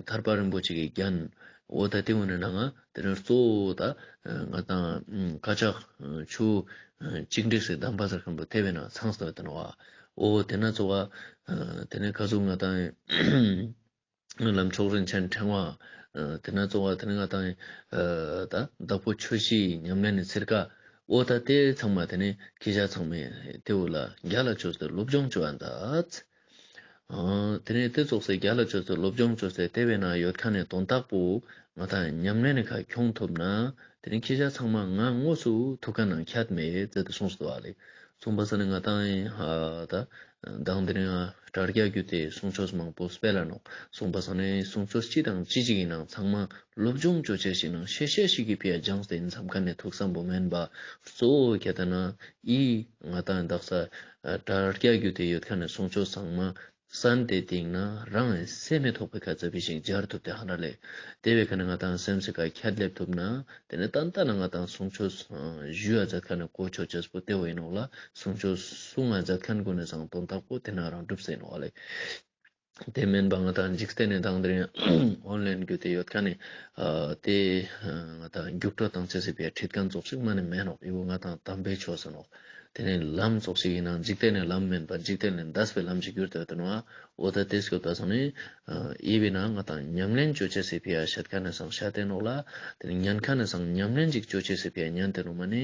ཐར་པ་རིན་པོ་ཆེ་གི་རྒྱན་འོ་ད་ཏེ་འོ་ནི་ནང་ང་ཏེ་ནི་གཙོ་བོ་ད་ང་དང་ཀ་ཆག་ཆུ་གཅིག་འདྲེས་སེ་དམ་པ་ཟེར་ཁན་པོ་ཏེ་བས་ན་ཚང་སྟེ་ཡོད་ནོག་བ། འོ་ཏེ་ན་གཙོ་བ་ཏེ་ནི་ཀ་ཟུག་ང་དང་ལམ་མཆོག་རིན་ཆེན་ཕྲེང་བ། ཏེ་ན་གཙོ་བོ་ཏེ་ནི་ང་དང་ད་བདག་པོ་ཆོས་བཞིའི་ཉམས་ལེན་ནི་ཚེར་ཀ་འོ་ད་ཏེ་ཚང་མ་ཏེ་ནི་ཁྱེ་ཞ་ཚང་མས་ཏེ་བོ་ལ་རྒྱལ་ལ་ཆོས་ཏེ་སློབ་སྦྱོང་ཅོ་འ་ད། ཏེ་ནི་ཏེ་ཙོགས་སེ་རྒྱལ་ལ་ཆོས་ཏེ་སློབ་སྦྱོང་ཅོས་ཏེ་ཏེ་བས་ན་ཡོད་ཁན་ནི་དོན་དག་པོ་ང་དང་ཉམས་ལེན་ནི་ཁ་ཁྱོང་ཐུབ་ན་ཏེ་ནི་ཁྱེ་ཞ་ཚང་མ་ང་དངོས་སུ་ཐུག་ཁན་ནང་ཁྱད་མེད་ཟེར་ཏེ་གསུངས་སོ་བ་ལེ། གསུངས་པ་ས་ནི་ང་དང་ད་དང་ཏེ་ནི་དྲ་རྒྱ་བརྒྱུད་དེ་གསུང་ཆོས་མང་པོ་སྤེལ་ལ་ནོག་གསུངས་པ་ས་ནི་གསུང་ཆོས་ཅི་དང་ཅི་ཞིག་ཨིན་ནང་ཚང་མ་སློབ་སྦྱོང་ཅོ་ཅེས་ཤིག་ནང་ཤེས་ཤེས་ཤིག་གི་ཕི་ཡ་སྦྱངས་ཏེ་ཨིན་སམ་ཁན་ནི་ཐུགས་བསམ་པོ་མེན་པ་གཙོ་བོ་ཁྱེ་ད་ན་ཨི་ང་དང་དག་ས་དྲ་རྒྱ་བརྒྱུད་དེ་ཡོད་ཁན་ནི་གསུང་ཆོས་ཚང་མ་སན་ཏེ་སྟིང་ན་རང་སེམས་མི་ཐོག་པའི་ཁ་ཙ་པི་ཞིག་སྦྱར་ཐུབ་སྟེ་ཧ་ན་ལེ། ཏེ་བས་ཁ་ན་ང་དང་སེམས་སི་ཁ་ཁྱད་ལེབ་ཐུབ་ན་ཏེ་ནི་ཏན་ཏན་ན་ང་དང་གསུང་ཆོས་ཞུ་ཡ་མཛད་ཁན་ནི་གོ་ཆོད་ཅེས་པོ་ཏེ་བོ་ཨིན་ནོག་ལ། གསུང་ཆོས་གསུང་ང་མཛད་ཁན་གུན་ནི་སང་དོན་དག་པོ་ཏེ་ན་རང་གྲུབ་སེ་ཨིན་ནོག་ལེ། ཏེ་མེན་པ་ང་དང་འཇིག་རྟེན་ནི་དང་དེ་རིང་ཨོན་ལེན་བརྒྱུད་དེ་ཡོད་ཁན་ནི་ཨ་ཏེ་ང་དང་རྒྱུགས་སྤྲོད་བཏང་ཅེས་སི་ཕི་ཡ་ཁྲིད་ཁན་ཙོགས་ཤིག་མ་ནི་མེན་ནོག་ཨི་བོ་ང་དང་དམ་པའི་ཆོས་ཟེར་ནོག་ཏེ་ནི་ལམ་ཙོགས་ཤིག་ཨིན་ནང་འཇིག་རྟེན་ནི་ལམ་མེན་པ་འཇིག་རྟེན་ནི་འདས་པའི་ལམ་ཞིག་གྱུར་ཏེ་ཡོད་ནོག་འོ་ད་ཏེ་སྐྱོད་པ་སང་ནི་ཨི་བས་ན་ང་དང་ཉམས་ལེན་ཅོ་ཅེས་སི་ཕི་ཡ་ཤད་ཁན་ནི་སང་ཤད་དེ་ནོག་ལ། ཏེ་ནི་ཉན་ཁན་ནི་སང་ཉམས་ལེན་ཅིག་ཅོ་ཅེས་སི་ཕི་ཡ་ཉན་དེ་ནོག་མ་ནི་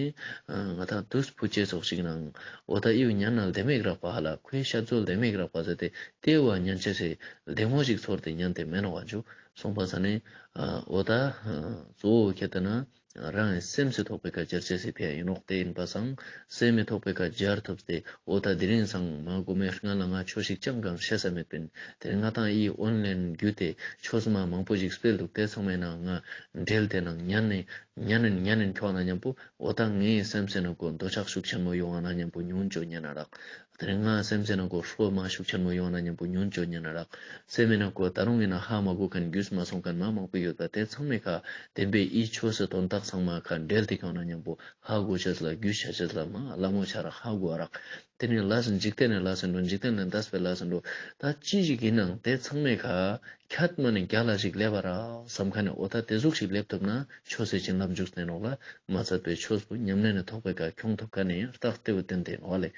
ང་དང་དུས་ཕུད་ཅེས་ཙོགས་ཤིག་ནང་འོ་ད་ཨི་བས་ཉན་ན་ལྡེ་མིག་རག་པ་ཧ་ལ་ཁོའི་ཤད་ཚོལ་ལྡེ་མིག་རག་པ་ཟེར་ཏེ་ཏེ་བོ་ཉན་ཅེས་སི་ལྡེ་མོ་ཞིག་ཚོར་ཏེ་ཉན་དེ་མེན་ནོག་བ་ཇུ། གསུངས་པ་ས་ནི་འོ་ད་གཙོ་བོ་ཁྱེ་ད་ན་རང་སེམས་སི་ཐོག་པའི་ཁ་སྦྱར་ཅེས་སི་ཕི་ཡ་ཨིན་ནོག་ཏེ་ཨིན་པ་སང་སེམས་མི་ཐོག་པའི་ཁ་སྦྱར་ཐུབ་སྟེ་འོ་ད་དེ་རིང་སང་མ་གོ་མའི་སྔ་ལ་ང་ཆོས་ཤིག་ཅང་གང་ཤེས་ས་མེད་པིན། དེ་རིང་ང་དང་ཨི་ཨོན་ལེན་བརྒྱུད་དེ་ཆོས་མ་མང་པོ་ཞིག་སྤེལ་འདུག་ཏེ་ཚང་མའི་ནང་ང་འབྲེལ་ཏེ་ནང་ཉན་ནེ་ཉན་ནེ་ཉན་ནེ་ཁྱོང་ན་ཉམ་པོ་འོ་ད་ངའི་སེམས་སི་ནང་གོ་འདོད་ཆགས་ཤུགས་ཆེན་མོ་ཡོང་ང་ན་ཉམ་པོ་ཉུང་ཅོ་ཉན་ན་རག་དེ་རིང་ང་སེམས་སི་ནང་གོ་ཧྲོ་མ་ཤུགས་ཆེན་མོ་ཡོང་ན་ཉམ་པོ་ཉུང་ཅོ་ཉན་ན་རག་སེམས་སི་ནང་གོ་ད་རུང་ཨིན་ན་ཧ་མ་གོ་ཁན་རྒྱུས་མ་སོང་ཁན་མ་མང་པོ་ཡོད་པ་ཏེ་ཚང་མའི་ཁ་བདེན་པའི་ཨི་ཆོས་སི་དོན་དག་ཚང་མ་ཁ་འབྲེལ་ཏེ་ཁྱོང་ན་ཉམ་པོ་ཧ་གོ་ཅེས་ལ་རྒྱུས་ཆ་ཅེས་ལ་མ་ལ་མོ་ཆ་རག་ཧ་གོ་རག་དེ་ནི་ལས་འཇིག་རྟེན་ནི་ལས་འགྲོ་འཇིག་རྟེན་ནི་འདས་པའི་ལས་འགྲོ་ད་ཅི་ཞིག་ཨིན་ནང་ཏེ་ཚང་མའི་ཁ་ཁྱད་མ་ནི་རྒྱལ་ལ་ཞིག་ལེབ་བ་རག་སམ་ཁན་ནི་འོ་ད་ཏེ་ཟུག་ཞིག་ལེབ་ཐུབ་ན་ཆོས་སི་བྱིན་རླབས་འཇུག་སྟེ་ནོག་ལ། མ་ཚད་པའི་ཆོས་པོ་ཉམས་ལེན་ནི་ཐོག་པའི་ཁ་ཁྱོང་ཐུབ་ཁན་ནི་རྟགས་ཏེ་བོ་བསྟན་ཏེ་ནོག་ལེ།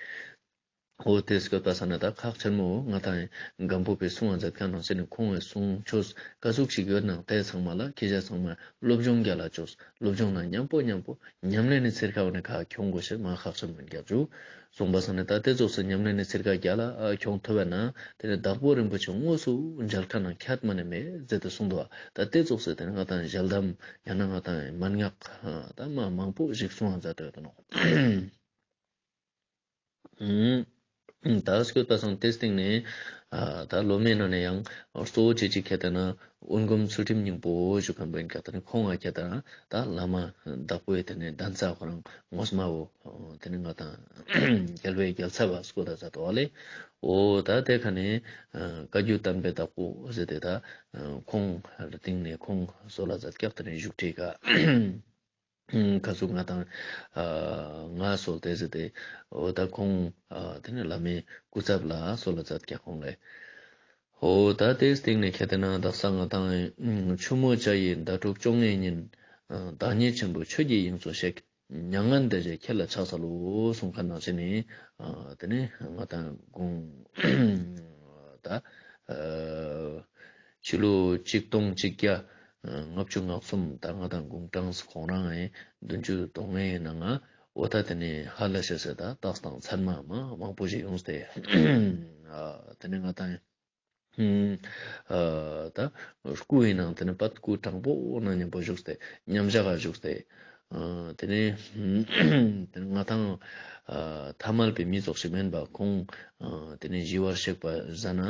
འོ་ཏེ་སྐྱོད་པ་ས་ན་ད་ཁག་ཆེན་མོ་ང་དང་སྒམ་པོ་པའི་གསུང་བ་མཛད་ཁན་ནང་ཟེར་ནི་ཁོང་བའི་གསུང་ཆོས་ཀ་ཟུག་ཞིག་ཡོད་ནང་ཏེ་ཚང་མ་ལ་ཁྱེ་ཞ་ཚང་མ་སློབ་སྦྱོང་རྒྱལ་ལ་ཅོས། སློབ་སྦྱོང་ན་ཉམ་པོ་ཉམ་པོ་ཉམས་ལེན་ནི་ཚེར་ཁ་བ་ནི་ཁ་ཁྱོང་དགོས་ཤེས་མ་ཁག་ཆེན་མོ་རྒྱག་ཅུ། གསུངས་པ་ས་ནི་ད་ཏེ་ཙོགས་སེ་ཉམས་ལེན་ནི་ཚེར་ཁ་རྒྱལ་ལ་ཁྱོང་ཐུབ་བ་ན་ཏེ་ནི་བདག་པོ་རིན་པོ་ཆེ་དངོས་སུ་མཇལ་ཁ་ནང་ཁྱད་མ་ནི་མེད་ཟེར་ཏེ་གསུངས་འདུག་ད་ཏེ་ཙོགས་སེ་ཏེ་ནི་ང་དང་ཞལ་གདམས་ཡང་ན་ང་དང་མན་ངག་ད་མ་མང་པོ་ཞིག་གསུང་བ་མཛད་དེ་ཡོད་ནོག་ད་སྐྱོད་པ་སང་ཏེ་སྟེང་ནས་ད་སློབ་མའི་ནང་ནས་ཡང་གཙོ་བོ་ཅི་ཅིག་ཁྱེད་ལྟ་ན་དབོན་སྒོམ་ཚུལ་ཁྲིམས་སྙིང་པོ་ཞུ་ཁན་པོ་ཨིན་ཀྱག་ད་ནི་ཁོང་ང་ཁྱེད་ལྟ་ན་ད་བླ་མ་བདག་པོའི་ཏེ་ནི་གདན་ས་ཁོ་རང་ངོ་མ་བོ་ཏེ་ནི་ང་དང་རྒྱལ་བའི་རྒྱལ་ཚབ་བ་སྐོ་ད་ཛད་དོ་ལེ། འོ་ད་ཏེ་ཁ་ནས་བཀའ་བརྒྱུད་དམ་པའི་བདག་པོ་ཟེར་ཏེ་ད་ཁོང་སྟེང་ནས་ཁོང་གསོལ་ལ་ཛད་ཀྱག་ད་ནི་བཞུགས་ཁྲི་ཀ་ཁ་ཟུག་ང་དང་ང་གསོལ་ཏེ་ཟེར་ཏེ་འོ་ད་ཁོང་ཏེ་ནི་བླ་མའི་སྐུ་ཚབ་ལ་གསོལ་ལ་ཛད་ཀྱག་ཁོང་ལེ། འོ་ད་དེའི་སྟེང་ནས་ཁྱེད་དེ་ན་དག་ས་ང་དང་ཆུ་མོ་བྱ་ཡི་ཟླ་དྲུག་བཅོ་ལྔའི་ཉིན། བདག་ཉིད་ཆེན་པོ་ཆོས་ཀྱི་དབྱིངས་སུ་གཤེགས། མྱ་ངན་འདས་རྗེས་ཁྱེད་ལ་ཕྱག་འཚལ་ལོ་གསུངས་ཁན་ནང་བཞིན་ནི། དེ་ནི་ང་དང་དགུང་ད་ཕྱི་ལོ་གཅིག་སྟོང་གཅིག་བརྒྱ་ལྔ་བཅུ་ང་གསུམ་ད་ང་དང་དགུང་གྲངས་ཁོང་རང་ཨེ་བདུན་ཅུ་དོན་ལྔའི་ནང་ང་འོ་ད་དེ་ནི་ཧ་ལས་ཤེས་ཟེར་ད་རྟགས་དང་མཚན་མ་མ་མང་པོ་ཞིག་ཡོངས་ཏེ། དེ་ནི་ང་དང་ད་སྐུ་ཡི་ནང་དེ་ནི་པད་སྐུ་དྲང་པོ་ནང་མཉམ་པོ་བཞུགས་ཏེ་མཉམ་བཞག་ག་བཞུགས་ཏེ། དེ་ནི་དེ་ནི་ང་དང་ཐ་མལ་པའི་མི་ཙོགས་ཤིག་མེན་པ་ཁོང་དེ་ནི་ཞི་བར་གཤེགས་པ་ཟ་ན།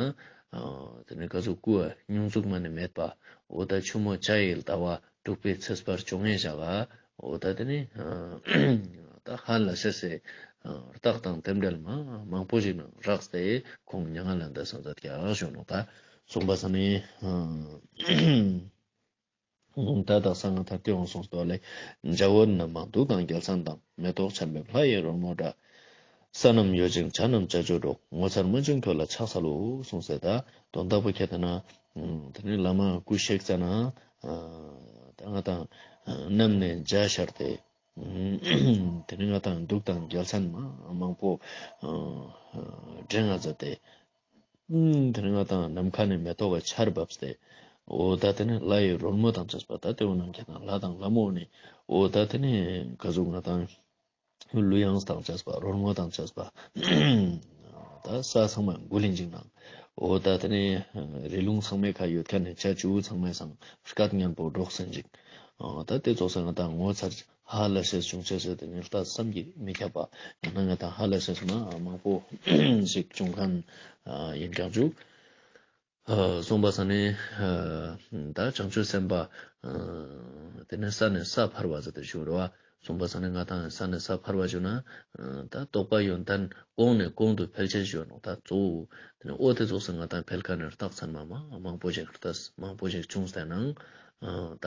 དེ་ནི་ག་ཟུག་སྐུ་བ་སྙུང་ཟུག་མ་ནི་མེད་པ། འོ་ད་ཆུ་མོ་བྱ་ཡི་ཟླ་བ་དྲུག་པའི་ཚེས་པ་བཅོ་ལྔའི་ཞག་ག་འོ་ད་དེ་ནི་ད་ཧ་ལས་ཤེས་སི་རྟགས་དང་རྟེན་འབྲེལ་མ་མང་པོ་ཞིག་ནང་རགས་ཏེ་ཁོང་མྱ་ངན་ལས་འདས་སོང་ཟེར་ཀྱག་ཞུ་ནོག་ད་གསུངས་པ་སང་ནི། ད་དག་ས་ང་དང་དེ་འོང་གསུངས་ཏོ་ལེ། འཇའ་འོད་རྣམ་མང་གདུགས་དང་རྒྱལ་མཚན་དང་། མེ་ཏོག་ཆར་འབེབས་ལྷ་ཡི་རོལ་མོ་འདྲ། ས་རྣམས་གཡོ་ཞིང་བྱ་རྣམས་ཅ་ཅོ་སྒྲོག། ངོ་མཚར་མངོན་ཞིང་ཁྱོད་ལ་ཕྱག་འཚལ་ལོ་གསུངས་ཟེར་ད་དོན་དག་པོ་ཁྱེད་དེ་ན། དེ་ནི་བླ་མ་སྐུ་གཤེགས་ཙ་ན། ད་ང་དང་གནམ་ནས་འཇའ་ཤར་ཏེ། དེ་ནི་ང་དང་གདུགས་དང་རྒྱལ་མཚན་མ་མང་པོ་འདྲེན་ང་མཛད་དེ། དེ་ནི་ང་དང་ནམ་མཁའ་ནས་མེ་ཏོག་གི་ཆར་བབས་ཏེ། འོ་ད་དེ་ནི་ལྷ་ཡི་རོལ་མོ་དང་བཅས་པ་ད་དེ་འོ་ནམ་མཁའ་དང་ལྷ་དང་ལྷ་མོ་ནི། འོ་ད་དེ་ནི་ག་ཟུག་ང་དང་གླུ་དབྱངས་དང་བཅས་པ་རོལ་མོ་དང་བཅས་པ། ད་ས་ཚང་མ་འགུལ་ལིན་ཅིག་ནང་། འོ་ད་དེ་ནི་རི་ལུང་ཚང་མའི་ཁ་ཡོད་ཁན་ནི་བྱ་བྱིའུ་ཚང་མའི་སང་སྐད་སྙན་པོ་སྒྲོག་སིན་ཅིག་འོ་ད་དེ་ཙོགས་སེ་ང་དང་ངོ་མཚར་ཧ་ལས་ཤེས་བྱུང་ཅེས་ཟེར་དེ་ནི་ལྟ་བསམ་གྱིས་མི་ཁྱབ་པ། ཡང་ན་ང་དང་ཧ་ལས་ཤེས་མ་མང་པོ་ཞིག་བྱུང་ཁན་ཡིན་ཀྱང་བཅུག་གསུངས་པ་སང་ནི། ད་བྱང་ཆུབ་སེམས་དཔའ་དེ་ནི་ས་ནས་ས་འཕར་བ་ཟེར་ཏེ་ཞུ་རོ་བ། གསུངས་པ་སང་ནི་ང་དང་ས་ནས་ས་འཕར་བ་ཞུ་ན། ད་རྟོགས་པ་ཡོན་ཏན་གོང་ནས་གོང་དུ་འཕེལ་ཅེས་ཞུ་ནོག་ད་གཙོ་བོ་དེ་ནི་འོ་དེ་ཙོགས་སེ་ང་དང་འཕེལ་ཁན་ནི་རྟགས་མཚན་མ་མ་མང་པོ་ཞིག་རྟགས་མང་པོ་ཞིག་བྱུང་སྟེ་ནང་། ད་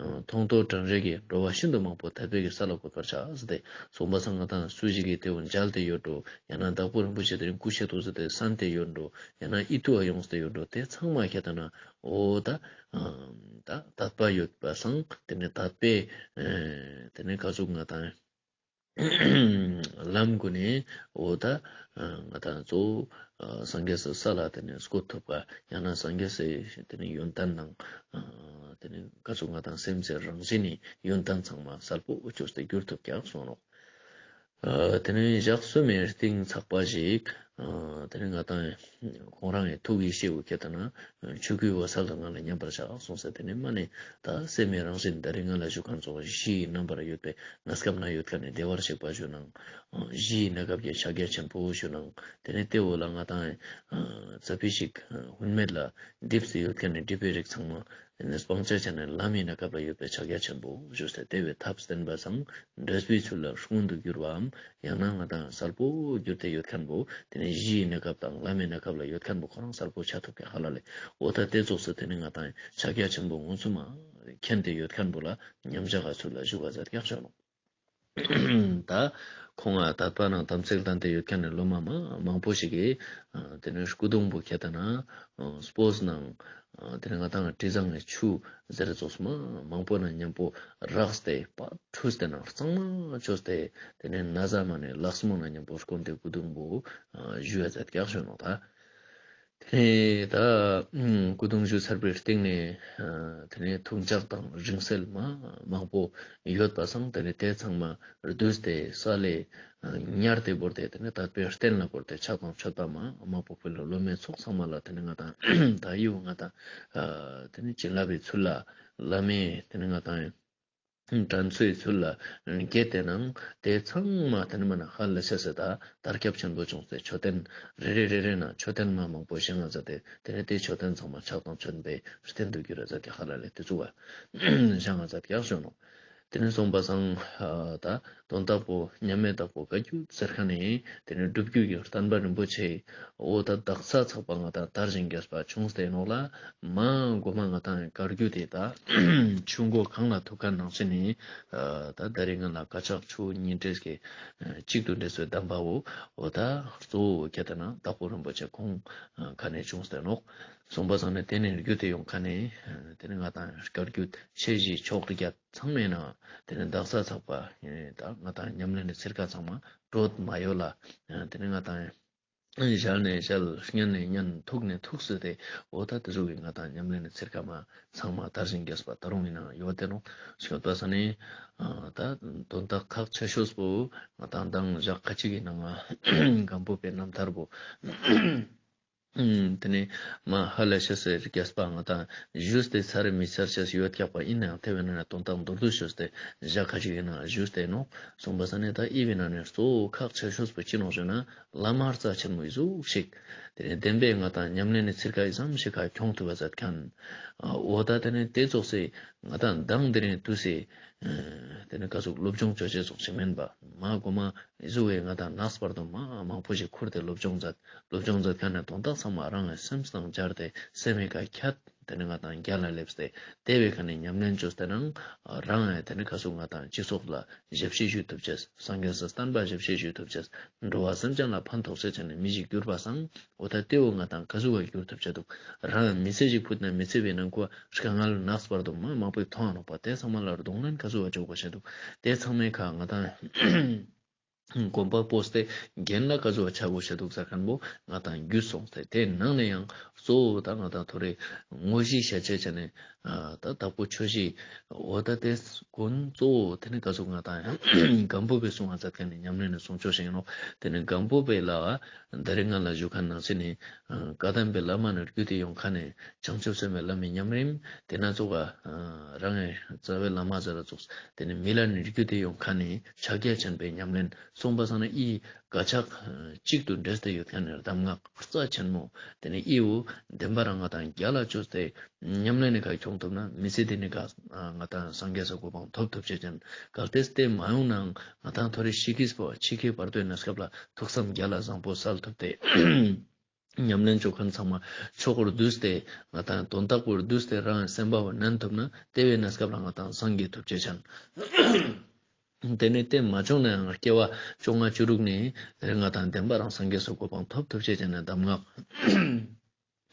མཐོང་ཐོས་དྲན་རེག་གི་འགྲོ་བ་ཤིན་ཏུ་མང་པོ་དད་པའི་གི་ས་ལ་འགོད་པར་བྱ་ཟེར་ཏེ། གསུངས་པ་སང་ང་དང་སུ་ཞིག་གི་དེ་བོ་མཇལ་ཏེ་ཡོད་འགྲོ། ཡང་ན་དྭགས་པོ་རིན་པོ་ཆེ་དེ་རིང་སྐུ་གཤེགས་འདུག་ཟེར་ཏེ་གསན་ཏེ་ཡོད་འགྲོ། ཡང་ན་ཨིད་ཏུ་བ་ཡོངས་ཏེ་ཡོད་འགྲོ། དེ་ཚང་མ་ཁྱེད་དེ་ན་འོ་ད་ད་དད་པ་ཡོད་པ་སང་དེ་ནི་དད་པའི་དེ་ནི་ག་ཟུག་ང་དང་ལམ་གུན་ནི་འོ་ད་ང་དང་གཙོ་བོ་སངས་རྒྱས་སི་ས་ལ་དེ་ནི་བཀོད་ཐུབ་པ། ཡང་ན་སངས་རྒྱས་སི་དེ་ནི་ཡོན་ཏན་ནང་དེ་ནི་ག་ཟུག་ང་དང་སེམས་སི་རང་བཞིན་ནི་ཡོན་ཏན་ཚང་མ་གསལ་པོ་བཅོས་ཏེ་གྱུར་ཐུབ་ཀྱག་གསུངས་ནོག་དེ་ནི་ཞག་གསུམ་མའི་རྟིང་ཚག་པ་ཞིག་དེ་ནི་ང་དང་ཁོང་རང་ངི་ཐུགས་ཀྱི་ཤེས་བུ་ཁྱེད་དེ་ན་ཆོས་སྐུའི་འོད་གསལ་དུ་ང་ལ་མཉམ་པར་བཞག་གསུངས་ས། དེ་ནི་མ་ནི་ད་སེམས་སི་རང་བཞིན་ད་རིང་ང་ལ་ཞུ་ཁན་ཙོགས་གཞི་ཡི་རྣམ་པར་ཡོད་པའི་གནས་སྐབས་ན་ཡོད་ཁན་ནི་བདེ་བར་གཤེགས་པ་ཞུ་ནང་། གཞི་ཡི་གནས་སྐབས་ཀྱི་ཕྱག་རྒྱ་ཆེན་པོ་ཞུ་ནང་། དེ་ནི་དེ་འོ་ལ་ང་དང་ཙ་པིག་ཞིག་ཧུན་མེད་ལ་སྒྲིབ་སྟེ་ཡོད་ཁན་ནི་སྒྲིབ་པའི་རིགས་ཚང་མ། དེ་ནི་སྤང་བྱ་ཆ་ནས་ལམ་ཡི་གནས་སྐབས་ལ་ཡོད་པའི་ཕྱག་རྒྱ་ཆེན་པོ་ཞུས་ཏེ་དེ་བོའི་ཐབས་བསྟན་པ་སང་འབྲས་བུའི་ཚུལ་ལ་སྔོན་དུ་འགྱུར་བའམ། ཡང་ན་ང་དང་གསལ་པོ་གྱུར་ཏེ་ཡོད་ཁན་བོ་དེ་ནི་གཞི་ཡི་གནས་སྐབས་དང་ལམ་ཡི་གནས་སྐབས་ལ་ཡོད་ཁན་བོ་ཁོ་རང་གསལ་པོ་ཆ་ཐུབ་ཀྱག་ཧ་ལ་ལེ། འོ་ད་དེ་ཙོགས་སེ་དེ་ནི་ང་དང་ཕྱག་རྒྱ་ཆེན་པོ་མངོན་སུམ་མ་མཁྱེན་ཏེ་ཡོད་ཁན་བོ་ལ་མཉམ་བཞག་ག་ཚུལ་ལ་བཞུགས་པ་ཟེར་ཀྱག་ཞུ་ནོག་ད་ཁོང་ང་དད་པ་ནང་དམ་ཚིག་ལྡན་ཏེ་ཡོད་ཁན་ནི་སློབ་མ་མ་མང་པོ་ཞིག་གིས་དེ་ནི་སྐུ་གདུང་བོ་ཁྱེད་དེ་ན་སྤོས་ནང་དེ་ནི་ང་དང་དྲི་བཟང་ངི་ཆུ་ཟེར་ཙོགས་མ་མང་པོ་ནང་མཉམ་པོ་རགས་ཏེ་པ་འཁྲུས་ཏེ་ནང་གཙང་མ་བཅོས་ཏེ་དེ་ནི་ན་བཟའ་མ་ནི་ལག་མོ་ནང་མཉམ་པོ་སྐོན་ཏེ་སྐུ་གདུང་བོ་ཞུ་ཡ་ཛད་ཀྱག་ཞུ་ནོག་ད། དེ་ད་སྐུ་གདུང་ཞུ་ཚར་བའི་རྟིང་ནས་དེ་ནས་ཐུགས་འཇགས་དང་རིང་བསྲེལ་མ་མང་པོ་ཡོད་པ་སང་དེ་ནས་དེ་ཚང་མ་བསྡུས་ཏེ་ས་ལས་ཉར་ཏེ་བོར་ཏེ་དེ་ནས་དད་པའི་རྟེན་ལ་བོར་ཏེ་ཕྱག་དང་མཆོད་པ་མ་མང་པོ་ཕུལ་ལོ། སློབ་མའི་ཚོགས་ཚང་མ་ལ་དེ་ནས་ང་དང་ད་ཡིའུ་ང་དང་དེ་ནས་བྱིན་རླབས་པའི་ཚུལ་ལ་བླ་མའི་དེ་ནས་ང་དང་དྲན་གསོའི་ཚུལ་ལ་བསྐྱེད་དེ་ནང་དེ་ཚང་མ་དེ་ནི་མ་ན་ཧ་ལས་ཤེས་སེ་ད་དར་ཁྱབ་ཆེན་པོ་བྱུང་སྟེ་མཆོད་རྟེན་རེ་རེ་རེ་རེ་ན་མཆོད་རྟེན་མ་མང་པོ་བཞེངས་ང་མཛད་དེ་དེ་ནས་དེ་མཆོད་རྟེན་ཚང་མ་ཕྱག་དང་མཆོད་པའི་རྟེན་དུ་གྱུར་ར་མཛད་དེ་ཧ་ལ་ལས་དེ་ཚུ་བ་བཞེངས་ང་མཛད་ཀྱག་ཞུ་ནོག་དེ་ནས་སོང་པ་སང་ད་དོན་དག་པོ་མཉམ་མེད་བདག་པོ་བཀའ་བརྒྱུད་ཟེར་ཁན་ནི་དེ་ནས་སྒྲུབ་བརྒྱུད་ཀྱི་བསྟན་པ་རིན་པོ་ཆེ་འོ་ད་དག་ས་ཚག་པ་ང་དང་དར་ཞིང་རྒྱས་པ་བྱུང་སྟེ་ནོག་ལ། མ་གོ་མ་ང་དང་བཀའ་བརྒྱུད་དེ་ད་ཆུ་མགོ་གངས་ལ་ཐུག་ཁན་ནང་བཞིན་ནི་ད་དེ་རིང་ང་ལ་དཀར་ཆག་ཆུ་བོ་གཉིས་འདྲེས་ཀྱི་གཅིག་ཏུ་འདྲེས་པའི་གདམས་པ་བོ་འོ་ད་གཙོ་བོ་ཁྱེད་ལྟ་ན་དྭགས་པོ་རིན་པོ་ཆེ་ཁོང་ཁ་ནས་བྱུང་སྟེ་ནོག། སོང་པ་སང་ནས་དེ་ནས་བརྒྱུད་དེ་ཡོང་ཁན་ནི་དེ་ནས་ང་དང་བཀའ་བརྒྱུད་ཆེ་བཞི་ཕྱོགས་བརྒྱད་ཚང་མའི་ནང་དེ་ནས་དག་ས་ཚག་པ་ད་ང་དང་ཉམས་ལེན་ནི་ཚིར་ཁ་ཚང་མ་གྲོད་མ་ཡོད་ལ། དེ་ནས་ང་དང་ཞལ་ནས་ཞལ་སྙན་ནས་སྙན་ཐུགས་ནས་ཐུགས་སུ་དེ་འོ་ད་དེ་ཟུག་གི་ང་དང་ཉམས་ལེན་ནི་ཚིར་ཁ་མ་ཚང་མ་དར་ཞིང་རྒྱས་པ་ད་རུང་ཡིན་ན་ཡོད་དེ་ནོག། སོང་པ་སང་ནས་ད་དོན་དག་ཁག་ཆེ་ཤོས་པོ་ང་དང་མདང་ཞག་ཁ་ཅིག་གི་ནང་སྒམ་པོ་པའི་རྣམ་ཐར་པོ་དེ་ནས་མ་ཧ་ལས་ཤེས་སི་རྒྱས་པ་ང་དང་ཞུས་ཏེ་ཚར་མི་ཚར་ཤེས་ཡོད་ཀྱག་པ་ཡིན་ནའང་དེ་བས་ན་དོན་དག་མདོར་བསྡུས་ཞུས་ཏེ་ཞག་ཁ་ཅིག་གི་ནང་ཞུས་ཏེ་ནོག། སོང་པ་སང་ནས་ད་ཨི་བི་ན་ནས་གཙོ་བོ་ཁག་ཆེ་ཤོས་པོ་ཅི་ནོག་ཞུ་ན་བླ་མ་རྩ་ཆེན་མོ་ཨི་ཟུག་ཞིག་དེ་ནས་བདེན་པའི་ང་དང་ཉམས་ལེན་ནི་ཚིར་ཁ་ཨི་ཙམ་ཞིག་ག་ཁྱོང་ཐུབ་པ་མཛད་ཁན་འོ་ད་དེ་ནས་དེ་ཙོགས་སེ་ང་དང་མདང་དེ་རིང་དུས་སེ་དེ་ནས་ག་ཟུག་སློབ་སྦྱོང་ཅོ་ཅེས་ཙོགས་ཤིག་མེན་པ་མ་གོ་མ་ཨི་ཟུག་བའི་ང་དང་ནགས་བར་དུ་མ་མང་པོ་ཞིག་ཁུར་ཏེ་སློབ་སྦྱོང་མཛད། སློབ་སྦྱོང་མཛད་ཁན་ནི་དོན་དག་ཚང་མ་རང་གི་སེམས་དང་སྦྱར་ཏེ་སེམས་མི་ཁ་ཁྱད་དེ་ནས་ང་དང་རྒྱ་ལ་སླེབས་ཏེ་དེ་བས་ཁ་ནས་ཉམས་ལེན་ཅོས་ཏེ་ནང་རང་ཡང་དེ་ནས་ག་ཟུག་ང་དང་སྤྱི་ཚོགས་ལ་ཞབས་ཕྱི་ཞུ་ཐུབ་ཅེས་སངས་རྒྱས་སི་བསྟན་པ་ཞབས་ཕྱི་ཞུ་ཐུབ་ཅེས་འགྲོ་བ་སེམས་ཅན་ལ་ཕན་ཐོགས་ཅེས་ཆ་ནས་མི་ཞིག་གྱུར་པ་སང་འོ་ད་དེ་བོ་ང་དང་ག་ཟུག་བ་གྱུར་ཐུབ་ཅེས་འདུག། རང་མི་ཚེ་ཞིག་ཕུད་ན་མི་ཚེ་བའི་ནང་ཁོ་དཀའ་ངལ་ནགས་བར་དུ་མ་མང་པོ་མཐོང་ང་ནོག་པ། དེ་ཚང་མ་ལ་གདོང་ལེན་ག་ཟུག་བ་ཅོ་དགོས་ཤེས་འདུག། དེ་ཚང་མའི་ཁ་ང་དང་གོམ་པ་སྤོས་ཏེ་རྒན་ལ་ག་ཟུག་བ་ཆ་དགོས་ཤེས་འདུག་ཟེར་ཁན་པོ་ང་དང་རྒྱུས་སོང་སྟེ་དེ་ནང་ནས་ཡང་གཙོ་བོ་ད་ང་དང་ཐོ་རེ་དངོས་གཞི་ཤ་ཆེ་ཆ་ནས་ད་དྭགས་པོ་ཆོས་གཞི་འོ་ད་དེ་ཀུན་གཙོ་བོ་དེ་ནས་ག་ཟུག་ང་དང་ཡང་སྒམ་པོ་པའི་གསུང་བ་མཛད་ཁན་ནི་ཉམས་ལེན་ནི་གསུང་ཆོས་ཤིག་ཡིན་ནོག། དེ་ནས་སྒམ་པོ་པའི་ལ་ད་རེས་ང་ལ་ཞུ་ཁན་ནང་ཚེ་ནི་བཀའ་གདམས་པའི་བླ་མ་ནས་བརྒྱུད་དེ་ཡོང་ཁན་ནི་བྱང་ཆུབ་སེམས་དཔའི་བླ་མའི་ཉམས་རིམ་དེ་ན་ཙོགས་རང་གི་རྩ་བའི་བླ་མ་ཟེར་ར་ཙོགས་དེ་ནས་མི་ལ་ནས་བརྒྱུད་དེ་ཡོང་ཁན་ནི་ཕྱག་རྒྱ་ཆེན་པོའི་ཉམས་ལེན་སོང་པ་སང་ན་ཨི་དཀར་ཆག་གཅིག་ཏུ་འདྲེས་ཏེ་ཡོད་ཁན་ནི་གདམས་ངག་རྩ་ཆེན་མོ་དེ་ནས་ཨི་བོ་བདེན་པ་རང་ང་དང་རྒྱ་ལ་ཅོས་ཏེ་ཉམས་ལེན་ནི་ཁ་ཁྱོང་ཐུབ་ན་མི་ཚེ་འདི་ནི་ཁ་ང་དང་སངས་རྒྱས་སི་གོ་འཕང་ཐོབ་ཐུབ་ཅེས་ཅན། གལ་ཏེ་དེ་མ་ཡོང་ནའང་ང་དང་ཐོ་རེ་ཤི་ཁིས་པོ་ཤི་ཁི་བར་དོའི་གནས་སྐབས་ལ་ཐུགས་བསམ་རྒྱ་ལ་བཟང་པོ་སལ་ཐུབ་སྟེ་ཉམས་ལེན་ཅོ་ཁན་ཚང་མ་ཆོག་གོ་བསྡུས་ཏེ་ང་དང་དོན་དག་པོ་བསྡུས་ཏེ་རང་སེམས་པ་བོ་ནན་ཐུབ་ན་དེ་བའི་གནས་སྐབས་ལ་ང་དང་སངས་རྒྱས་ཐུབ་ཅེས་ཅན། དེ་ནས་དེ་མ་བྱུང་ནའང་སྐྱེ་བ་བཅོ་ལྔ་བཅུ་དྲུག་ནས་དེ་རིང་ང་དང་བདེན་པ་རང་སངས་རྒྱས་སི་གོ་འཕང་ཐོབ་ཐུབ་ཅེས་ཅན་ནི་གདམས་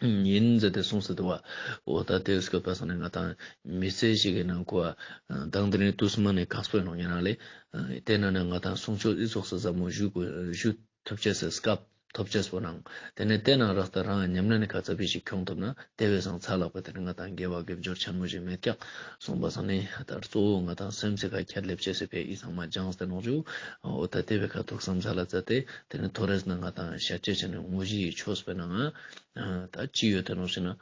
ངག་ཡིན་ཟེར་ཏེ་གསུངས་སེ་འདུག་པ། འོ་ད་དེ་སྐབས་པ་སང་ནས་ང་དང་མི་ཚེ་ཞིག་གི་ནང་ཁོ་དང་དེ་ནས་དུས་སུ་མ་ནས་གང་སྤོས་ནོག་ཡིན་ན་ལེ། དེ་ན་ནས་ང་དང་གསུང་ཆོས་ཨི་ཙོགས་སུ་ཟབ་མོ་ཞུ་དགོས་ཞུ་ཐུབ་ཅེས་སི་སྐབས་ཐོབ་ཅེས་པོ་ནང་དེ་ནས་དེ་ནང་རག་ཏེ་རང་ཉམས་ལེན་ནི་ཁ་ཚ་བི་ཞིག་ཁྱོང་ཐུབ་ན་དེ་བས་སང་ཚ་ལག་པ་དེ་ནས་ང་དང་དགེ་བ་དགེ་སྦྱོར་ཆེན་མོ་ཞིག་མེད་ཀྱག། སོང་པ་སང་ནས་ད་གཙོ་བོ་ང་དང་སེམས་སི་ཁ་ཁྱད་ལེབ་ཅེས་སི་ཕི་ཨི་ཚང་མ་སྦྱངས་ཏེ་ནོག་ཞུ། འོ་ད་དེ་བས་ཁ་ཐུགས་བསམ་ཚ་ལ་མཛད་དེ་དེ་ནས་ཐོ་རེས་ན་ང་དང་ཤ་ཆེ་ཆེ་ནས་དངོས་གཞི་ཡི་ཆོས་པའི་ནང་ང་ད་ཅི་ཡོད་དེ་ནོག་ཟེར་ན།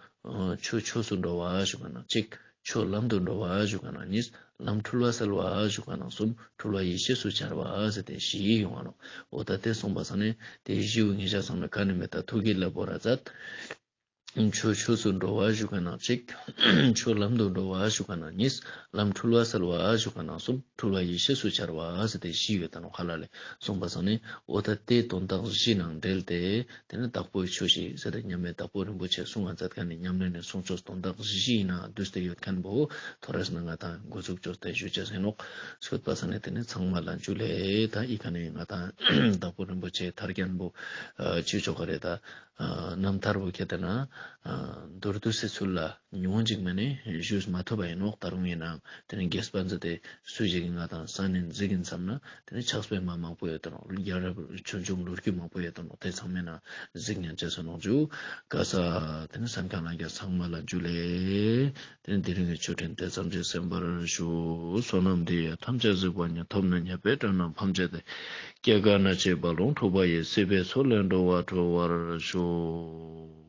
ཆོས་ཆོས་སུ་འགྲོ་བ་ཞུ་ཁན་ནང་གཅིག། ཆོས་ལམ་དུ་འགྲོ་བ་ཞུ་ཁན་ནང་གཉིས། ལམ་འཁྲུལ་བ་སེལ་བ་ཞུ་ཁན་ནང་གསུམ། འཁྲུལ་བ་ཡེ་ཤེས་སུ་འཆར་བ་ཟེར་ཏེ་བཞི་ཡོང་ང་ནོག། འོ་ད་དེ་སོང་པ་སང་ནས་དེ་བཞི་བོ་ཉེ་ཞག་ཚང་མས་ཁ་ནས་མེད་ད་ཐུགས་ཀྱི་བློ་བོར་ར་མཛད། ཆོས་ཆོས་སུ་འགྲོ་བ་ཞུ་ཁན་ནང་གཅིག། ཆོས་ལམ་དུ་འགྲོ་བ་ཞུ་ཁན་ནང་གཉིས། ལམ་འཁྲུལ་བ་སེལ་བ་ཞུ་ཁན་ནང་གསུམ། འཁྲུལ་བ་ཡེ་ཤེས་སུ་འཆར་བ་ཟེར་ཏེ་བཞི་ཡོད་ད་ནོག་ཧ་ལ་ལེ། སོང་པ་སང་ནས་འོ་ད་དེ་དོན་དག་བཞི་ནང་འབྲེལ་ཏེ་དེ་ནས་དྭགས་པོའི་ཆོས་གཞི་ཟེར་ཏེ་མཉམ་མེད་དྭགས་པོ་རིན་པོ་ཆེ་གསུང་བ་མཛད་ཁན་ནི་ཉམས་ལེན་ནི་གསུང་ཆོས་དོན་དག་བཞི་ཡིན་ན་བསྡུས་ཏེ་ཡོད་ཁན་བོ་ཐོ་རེས་ན་ང་དང་འགོ་འཛུགས་ཅོས་ཏེ་ཞུ་ཅེས་ཡིན་ནོག། སོང་པ་སང་ནས་དེ་ནས་ཚང་མ་ལ་འཇུ་ལེ། ད་ཨི་ཁ་ནས་ང་དང་དྭགས་པོ་རིན་པོ་ཆེ་ཐར་རྒྱན་པོ་ཅི་ཆོག་ག་རེད་ད། རྣམ་ཐར་བོ་ཁྱེད་དེ་ན་མདོར་བསྡུས་སི་ཚུལ་ལ་ཉུང་ཅིག་མ་ནས་ཞུས་མ་ཐུབ་པ་ཡིན་ནོག། ད་རུང་ཡིན་ནའང་དེ་ནས་རྒྱས་པ་མཛད་དེ་སུ་ཞིག་གིས་ང་དང་ས་ནས་འཛིག་གིན་བསམ་ན་དེ་ནས་ཕྱག་དཔེ་མ་མང་པོ་ཡོད་དེ་ནོག། རྒྱལ་རབས་ཆོས་འབྱུང་ལོ་རྒྱུས་མང་པོ་ཡོད་དེ་ནོག། དེ་ཚང་མའི་ནང་གཟིགས་ཉན་ཅེས་སུ་ནོག་ཞུ། ག་ས་དེ་ནས་གསན་མཁན་ལྷན་རྒྱས་ཚང་མ་ལ་འཇུ་ལེ། དེ་ནས་དེ་རིང་གི་ཆོས་འབྲེལ་དེ་ཙམ་གྱིས་གསན་པར་ཞུ། བསོད་ནམས་འདི་ཡིས་ཐམས་ཅད་གཟིགས་པ་ཉིད། ཐོབ་ནས་ཉེས་པའི་དགྲ་རྣམས་ཕམ་བྱས་ཏེ། སྐྱེ་རྒ་ན་འཆིའི་རྦ་ཀློང་འཁྲུགས་པ་ཡི། སྲིད་པའི་མཚོ་ལས་འགྲོ་བ་སྒྲོལ་བར་ཤོག།